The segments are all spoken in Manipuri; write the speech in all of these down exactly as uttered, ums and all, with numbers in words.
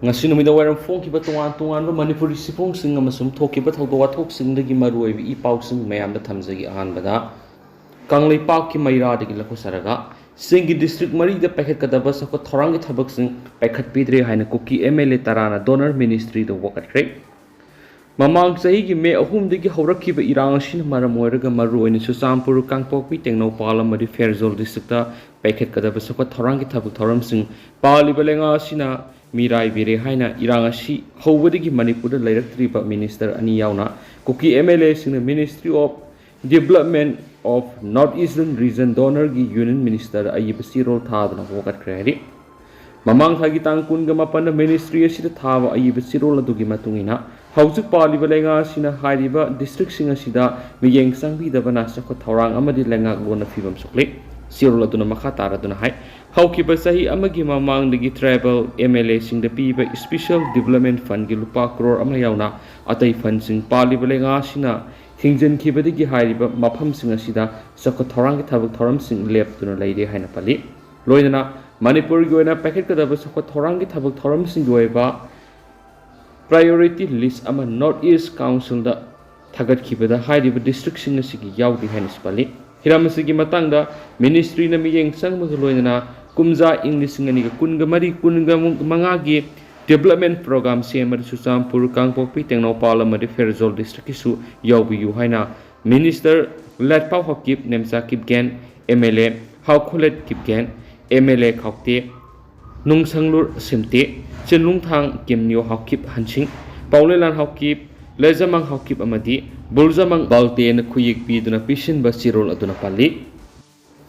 ꯉꯁꯤ ꯅꯨꯃꯤꯗꯥꯡ ꯋꯥꯏꯔꯝ ꯐꯣꯡꯈꯤꯕ ꯇꯣꯉꯥꯟ ꯇꯣꯉꯥꯟꯕ ꯃꯅꯤꯄꯨꯔꯤ ꯁꯤꯐꯣꯡꯁꯤꯡ ꯑꯃꯁꯨꯡ ꯊꯣꯛꯈꯤꯕ ꯊꯧꯗꯣꯛ ꯋꯥꯊꯣꯛꯁꯤꯡꯗꯒꯤ ꯃꯔꯨꯑꯣꯏꯕ ꯏ ꯄꯥꯎꯁꯤꯡ ꯃꯌꯥꯝꯗ ꯊꯝꯖꯒꯦ꯫ ꯑꯍꯥꯟꯕꯗ, ꯀꯪꯂꯩꯄꯥꯛꯀꯤ ꯃꯩꯔꯥꯗꯒꯤ ꯂꯧꯊꯣꯛꯆꯔꯒ, ꯆꯤꯡꯒꯤ ꯗꯤꯁꯇ꯭ꯔꯤꯛ ꯃꯔꯤꯗ ꯄꯥꯏꯈꯠꯀꯗꯕ ꯆꯥꯎꯈꯠ ꯊꯧꯔꯥꯡꯒꯤ ꯊꯕꯛꯁꯤꯡ ꯄꯥꯏꯈꯠꯄꯤꯗ꯭ꯔꯦ ꯍꯥꯏꯅ ꯀꯨꯀꯤ ꯑꯦꯝ ꯑꯦꯜ ꯑꯦ ꯇꯔꯥꯅ ꯗꯣꯅꯔ ꯃꯤꯅꯤꯁꯇ꯭ꯔꯤꯗ ꯋꯥꯀꯠꯈ꯭ꯔꯦ꯫ ꯃꯃꯥꯡ ꯆꯍꯤꯒꯤ ꯃꯦ ꯑꯍꯨꯝꯗꯒꯤ ꯍꯧꯔꯛꯈꯤꯕ ꯏꯔꯥꯡ ꯑꯁꯤꯅ ꯃꯔꯝ ꯑꯣꯏꯔꯒ ꯃꯔꯨꯑꯣꯏꯅ ꯆꯨꯔꯆꯥꯟꯄꯨꯔ, ꯀꯥꯡꯄꯣꯛꯄꯤ, ꯇꯦꯡꯅꯧꯄꯥꯜ ꯑꯃꯗꯤ ꯐꯦꯔꯖꯣꯜ ꯗꯤꯁꯇ꯭ꯔꯤꯛꯇ ꯄꯥꯏꯈꯠꯀꯗꯕ ꯆꯥꯎꯈꯠ ꯊꯧꯔꯥꯡꯒꯤ ꯊꯕꯛ ꯊꯧꯔꯝꯁꯤꯡ ꯄꯥꯜꯂꯤꯕ ꯂꯩꯉꯥꯛ ꯑꯁꯤꯅ ꯃꯤꯔꯥꯏꯕꯤꯔꯦ ꯍꯥꯏꯅ ꯏꯔꯥꯡ ꯑꯁꯤ ꯍꯧꯕꯗꯒꯤ ꯃꯅꯤꯄꯨꯔꯗ ꯂꯩꯔꯛꯇ꯭ꯔꯤꯕ ꯃꯤꯅꯤꯁꯇꯔ ꯑꯅꯤ ꯌꯥꯎꯅ ꯀꯨꯀꯤ ꯑꯦꯝ ꯑꯦꯜ ꯑꯦꯁꯤꯡꯅ Ministry of Development of North Eastern Region ꯗꯣꯅꯔꯒꯤ ꯌꯨꯅꯤꯌꯟ ꯃꯤꯅꯤꯁꯇꯔ ꯑꯏꯕ ꯆꯦꯔꯣꯜ ꯊꯥꯗꯨꯅ ꯋꯥꯀꯠꯈ꯭ꯔꯦ ꯍꯥꯏꯔꯤ꯫ ꯃꯃꯥꯡ ꯊꯥꯒꯤ ꯇꯥꯡ ꯀꯨꯟꯒ ꯃꯥꯄꯟꯗ ꯃꯤꯅꯤꯁꯇ꯭ꯔꯤ ꯑꯁꯤꯗ ꯊꯥꯕ ꯑꯏꯕ ꯆꯦꯔꯣꯜ ꯑꯗꯨꯒꯤ ꯃꯇꯨꯡ ꯏꯟꯅ, ꯍꯧꯖꯤꯛ ꯄꯥꯜꯂꯤꯕ ꯂꯩꯉꯥꯛ ꯑꯁꯤꯅ ꯍꯥꯏꯔꯤꯕ ꯗꯤꯁꯇ꯭ꯔꯤꯛꯁꯤꯡ ꯑꯁꯤꯗ ꯃꯤꯠꯌꯦꯡ ꯆꯪꯕꯤꯗꯕꯅ ꯆꯥꯎꯈꯠ ꯊꯧꯔꯥꯡ ꯑꯃꯗꯤ ꯂꯩꯉꯥꯛꯂꯣꯟꯅ ꯐꯤꯕꯝ ꯁꯣꯛꯂꯤ꯫ ꯆꯦꯔꯣꯜ ꯑꯗꯨꯅ ꯃꯈꯥ ꯇꯥꯔꯗꯨꯅ ꯍꯥꯏ, ꯍꯧꯈꯤꯕ ꯆꯍꯤ ꯑꯃꯒꯤ ꯃꯃꯥꯡꯗꯒꯤ ꯇ꯭ꯔꯥꯏꯕꯦꯜ ꯑꯦꯝ ꯑꯦꯜ ꯑꯦꯁꯤꯡꯗ ꯄꯤꯕ ꯏꯁꯄꯤꯁꯦꯜ ꯗꯤꯕꯂꯞꯃꯦꯟ ꯐꯟꯒꯤ ꯂꯨꯄꯥ ꯀ꯭ꯔꯣꯔ ꯑꯃ ꯌꯥꯎꯅ ꯑꯇꯩ ꯐꯟꯁꯤꯡ ꯄꯥꯜꯂꯤꯕ ꯂꯩꯉꯥꯛ ꯑꯁꯤꯅ ꯊꯤꯡꯖꯤꯟꯈꯤꯕꯗꯒꯤ ꯍꯥꯏꯔꯤꯕ ꯃꯐꯝꯁꯤꯡ ꯑꯁꯤꯗ ꯆꯥꯎꯈꯠ ꯊꯧꯔꯥꯡꯒꯤ ꯊꯕꯛ ꯊꯧꯔꯝꯁꯤꯡ ꯂꯦꯞꯇꯨꯅ ꯂꯩꯔꯦ ꯍꯥꯏꯅ ꯄꯜꯂꯤ꯫ ꯂꯣꯏꯅꯅ ꯃꯅꯤꯄꯨꯔꯒꯤ ꯑꯣꯏꯅ ꯄꯥꯏꯈꯠꯀꯗꯕ ꯆꯥꯎꯈꯠ ꯊꯧꯔꯥꯡꯒꯤ ꯊꯕꯛ ꯊꯧꯔꯝꯁꯤꯡꯒꯤ ꯑꯣꯏꯕ ꯄ꯭ꯔꯥꯏꯌꯣꯔꯤꯇꯤ ꯂꯤꯁ ꯑꯃ ꯅꯣꯔꯠ ꯏꯁ ꯀꯥꯎꯟꯁꯤꯜꯗ ꯊꯥꯒꯠꯈꯤꯕꯗ ꯍꯥꯏꯔꯤꯕ ꯗꯤꯁꯇ꯭ꯔꯤꯛꯁꯤꯡ ꯑꯁꯤꯒꯤ ꯌꯥꯎꯗꯦ ꯍꯥꯏꯅꯁꯨ ꯄꯜꯂꯤ꯫ ꯍꯤꯔꯝ ꯑꯁꯤꯒꯤ ꯃꯇꯥꯡꯗ ꯃꯤꯅꯤꯁꯇ꯭ꯔꯤꯅ ꯃꯤꯠꯌꯦꯡ ꯆꯪꯕꯒ ꯂꯣꯏꯅꯅ ꯀꯨꯝꯖꯥ ꯏꯪ ꯂꯤꯁꯤꯡ ꯑꯅꯤꯒ ꯀꯨꯟꯒ ꯃꯔꯤ ꯀꯨꯟꯒ ꯃꯉꯥꯒꯤ ꯗꯤꯕꯂꯞꯃꯦꯟ ꯄ꯭ꯔꯣꯒ꯭ꯔꯥꯝ ꯁꯦꯝꯕꯗ ꯆꯨꯔꯆꯥꯟꯄꯨꯔ, ꯀꯥꯡꯄꯣꯛꯄꯤ, ꯇꯦꯡꯅꯧꯄꯥꯜ ꯑꯃꯗꯤ ꯐꯦꯔꯖꯣꯜ ꯗꯤꯁꯇ꯭ꯔꯤꯛꯀꯤꯁꯨ ꯌꯥꯎꯕꯤꯌꯨ ꯍꯥꯏꯅ minister Letpao Haokip, Nemcha Kipgen, M L A Haokholet Kipgen, M L A Khaute ꯅꯨꯡꯁꯪꯂꯨꯔ ꯁꯤꯝꯇꯦ, ꯆꯤꯟꯂꯨꯡꯊꯥꯡ ꯀꯤꯝꯅꯤꯌꯣ ꯍꯥꯎꯀꯤꯞ ꯍꯟꯁꯤꯡ, ꯄꯥꯎꯂꯦꯂꯥꯟ ꯍꯥꯎꯀꯤꯞ, ꯂꯩꯖꯃꯥꯡ ꯍꯥꯎꯀꯤꯞ ꯑꯃꯗꯤ ꯕꯨꯜꯖꯃꯥꯡ ꯕꯥꯜꯇꯦꯅ ꯈꯨꯌꯦꯛ ꯄꯤꯗꯨꯅ ꯄꯤꯁꯤꯟꯕ ꯆꯦꯔꯣꯜ ꯑꯗꯨꯅ ꯄꯜꯂꯤ꯫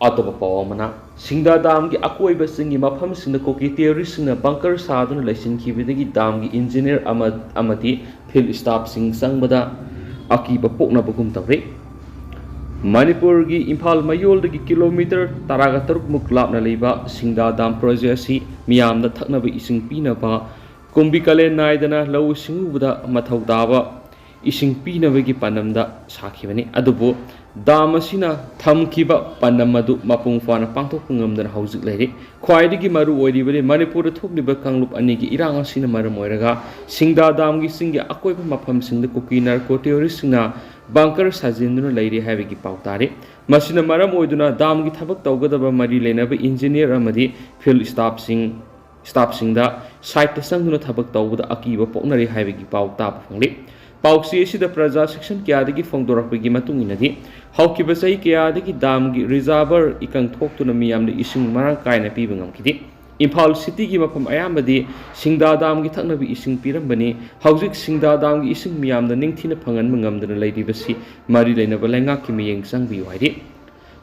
ꯑꯇꯣꯞꯄ ꯄꯥꯎ ꯑꯃꯅ, ꯁꯤꯡꯗꯥ ꯗꯥꯝꯒꯤ ꯑꯀꯣꯏꯕꯁꯤꯡꯒꯤ ꯃꯐꯝꯁꯤꯡꯗ ꯀꯨꯀꯤ ꯇꯦꯔꯣꯔꯤꯁꯁꯤꯡꯅ ꯕꯪꯀꯔ ꯁꯥꯗꯨꯅ ꯂꯩꯁꯤꯟꯈꯤꯕꯗꯒꯤ ꯗꯥꯝꯒꯤ ꯏꯟꯖꯤꯅꯤꯌꯔ ꯑꯃ ꯑꯃꯗꯤ ꯐꯤꯜꯗ ꯁ꯭ꯇꯥꯐꯁꯤꯡ ꯆꯪꯕꯗ ꯑꯀꯤꯕ ꯄꯣꯛꯅꯕꯒꯨꯝ ꯇꯧꯔꯦ꯫ ꯃꯅꯤꯄꯨꯔꯒꯤ ꯏꯝꯐꯥꯜ ꯃꯌꯣꯜꯗꯒꯤ ꯀꯤꯂꯣꯃꯤꯇꯔ ꯇꯔꯥꯒ ꯇꯔꯨꯛ ꯃꯨꯛ ꯂꯥꯞꯅ ꯂꯩꯕ ꯁꯤꯡꯗꯥ ꯗꯥꯝ ꯄ꯭ꯔꯣꯖꯦꯛ ꯑꯁꯤ ꯃꯤꯌꯥꯝꯗ ꯊꯛꯅꯕ ꯏꯁꯤꯡ ꯄꯤꯅꯕ ꯀꯨꯝꯕꯤ ꯀꯥꯂꯦꯟ ꯅꯥꯏꯗꯅ ꯂꯧꯎ ꯁꯤꯡꯎꯕꯗ ꯃꯊꯧ ꯇꯥꯕ ꯏꯁꯤꯡ ꯄꯤꯅꯕꯒꯤ ꯄꯥꯟꯗꯝꯗ ꯁꯥꯈꯤꯕꯅꯤ꯫ ꯑꯗꯨꯕꯨ ꯗꯥꯝ ꯑꯁꯤꯅ ꯊꯝꯈꯤꯕ ꯄꯥꯟꯗꯝ ꯑꯗꯨ ꯃꯄꯨꯡ ꯐꯥꯅ ꯄꯥꯡꯊꯣꯛꯄ ꯉꯝꯗꯅ ꯍꯧꯖꯤꯛ ꯂꯩꯔꯤ꯫ ꯈ꯭ꯋꯥꯏꯗꯒꯤ ꯃꯔꯨ ꯑꯣꯏꯔꯤꯕꯗꯤ ꯃꯅꯤꯄꯨꯔꯗ ꯊꯣꯛꯂꯤꯕ ꯀꯥꯡꯂꯨꯞ ꯑꯅꯤꯒꯤ ꯏꯔꯥꯡ ꯑꯁꯤꯅ ꯃꯔꯝ ꯑꯣꯏꯔꯒ ꯁꯤꯡꯗꯥ ꯗꯥꯝꯒꯤ ꯆꯤꯡꯒꯤ ꯑꯀꯣꯏꯕ ꯃꯐꯝꯁꯤꯡꯗ ꯀꯨꯀꯤ ꯅꯥꯔꯀꯣ ꯇꯦꯔꯣꯔꯤꯁꯁꯤꯡꯅ ꯕꯪꯀꯔ ꯁꯥꯖꯤꯟꯗꯨꯅ ꯂꯩꯔꯤ ꯍꯥꯏꯕꯒꯤ ꯄꯥꯎ ꯇꯥꯔꯤ꯫ ꯃꯁꯤꯅ ꯃꯔꯝ ꯑꯣꯏꯗꯨꯅ ꯗꯥꯝꯒꯤ ꯊꯕꯛ ꯇꯧꯒꯗꯕ ꯃꯔꯤ ꯂꯩꯅꯕ ꯏꯟꯖꯤꯅꯤꯌꯔ ꯑꯃꯗꯤ ꯐꯤꯜꯗ ꯁ꯭ꯇꯥꯐꯁꯤꯡ ꯁ꯭ꯇꯥꯐꯁꯤꯡꯗ ꯁꯥꯏꯠꯇ ꯆꯪꯗꯨꯅ ꯊꯕꯛ ꯇꯧꯕꯗ ꯑꯀꯤꯕ ꯄꯣꯛꯅꯔꯤ ꯍꯥꯏꯕꯒꯤ ꯄꯥꯎ ꯇꯥꯕ ꯐꯪꯂꯤ꯫ ꯄꯥꯎꯆꯦ ꯑꯁꯤꯗ ꯄ꯭ꯔꯖꯥ ꯁꯦꯛꯁꯟ ꯀꯌꯥꯗꯒꯤ ꯐꯣꯡꯗꯣꯔꯛꯄꯒꯤ ꯃꯇꯨꯡ ꯏꯟꯅꯗꯤ, ꯍꯧꯈꯤꯕ ꯆꯍꯤ ꯀꯌꯥꯗꯒꯤ ꯗꯥꯝꯒꯤ ꯔꯤꯖꯥꯔꯚꯔ ꯏꯀꯪ ꯊꯣꯛꯇꯨꯅ ꯃꯤꯌꯥꯝꯗ ꯏꯁꯤꯡ ꯃꯔꯥꯡ ꯀꯥꯏꯅ ꯄꯤꯕ ꯉꯝꯈꯤꯗꯦ꯫ ꯏꯝꯐꯥꯜ ꯁꯤꯇꯤꯒꯤ ꯃꯐꯝ ꯑꯌꯥꯝꯕꯗꯤ ꯁꯤꯡꯗꯥ ꯗꯥꯝꯒꯤ ꯊꯛꯅꯕ ꯏꯁꯤꯡ ꯄꯤꯔꯝꯕꯅꯤ꯫ ꯍꯧꯖꯤꯛ ꯁꯤꯡꯗꯥ ꯗꯥꯝꯒꯤ ꯏꯁꯤꯡ ꯃꯤꯌꯥꯝꯗ ꯅꯤꯡꯊꯤꯅ ꯐꯪꯍꯟꯕ ꯉꯝꯗꯅ ꯂꯩꯔꯤꯕꯁꯤ ꯃꯔꯤ ꯂꯩꯅꯕ ꯂꯩꯉꯥꯛꯀꯤ ꯃꯤꯠꯌꯦꯡ ꯆꯪꯕꯤꯌꯨ ꯍꯥꯏꯔꯤ꯫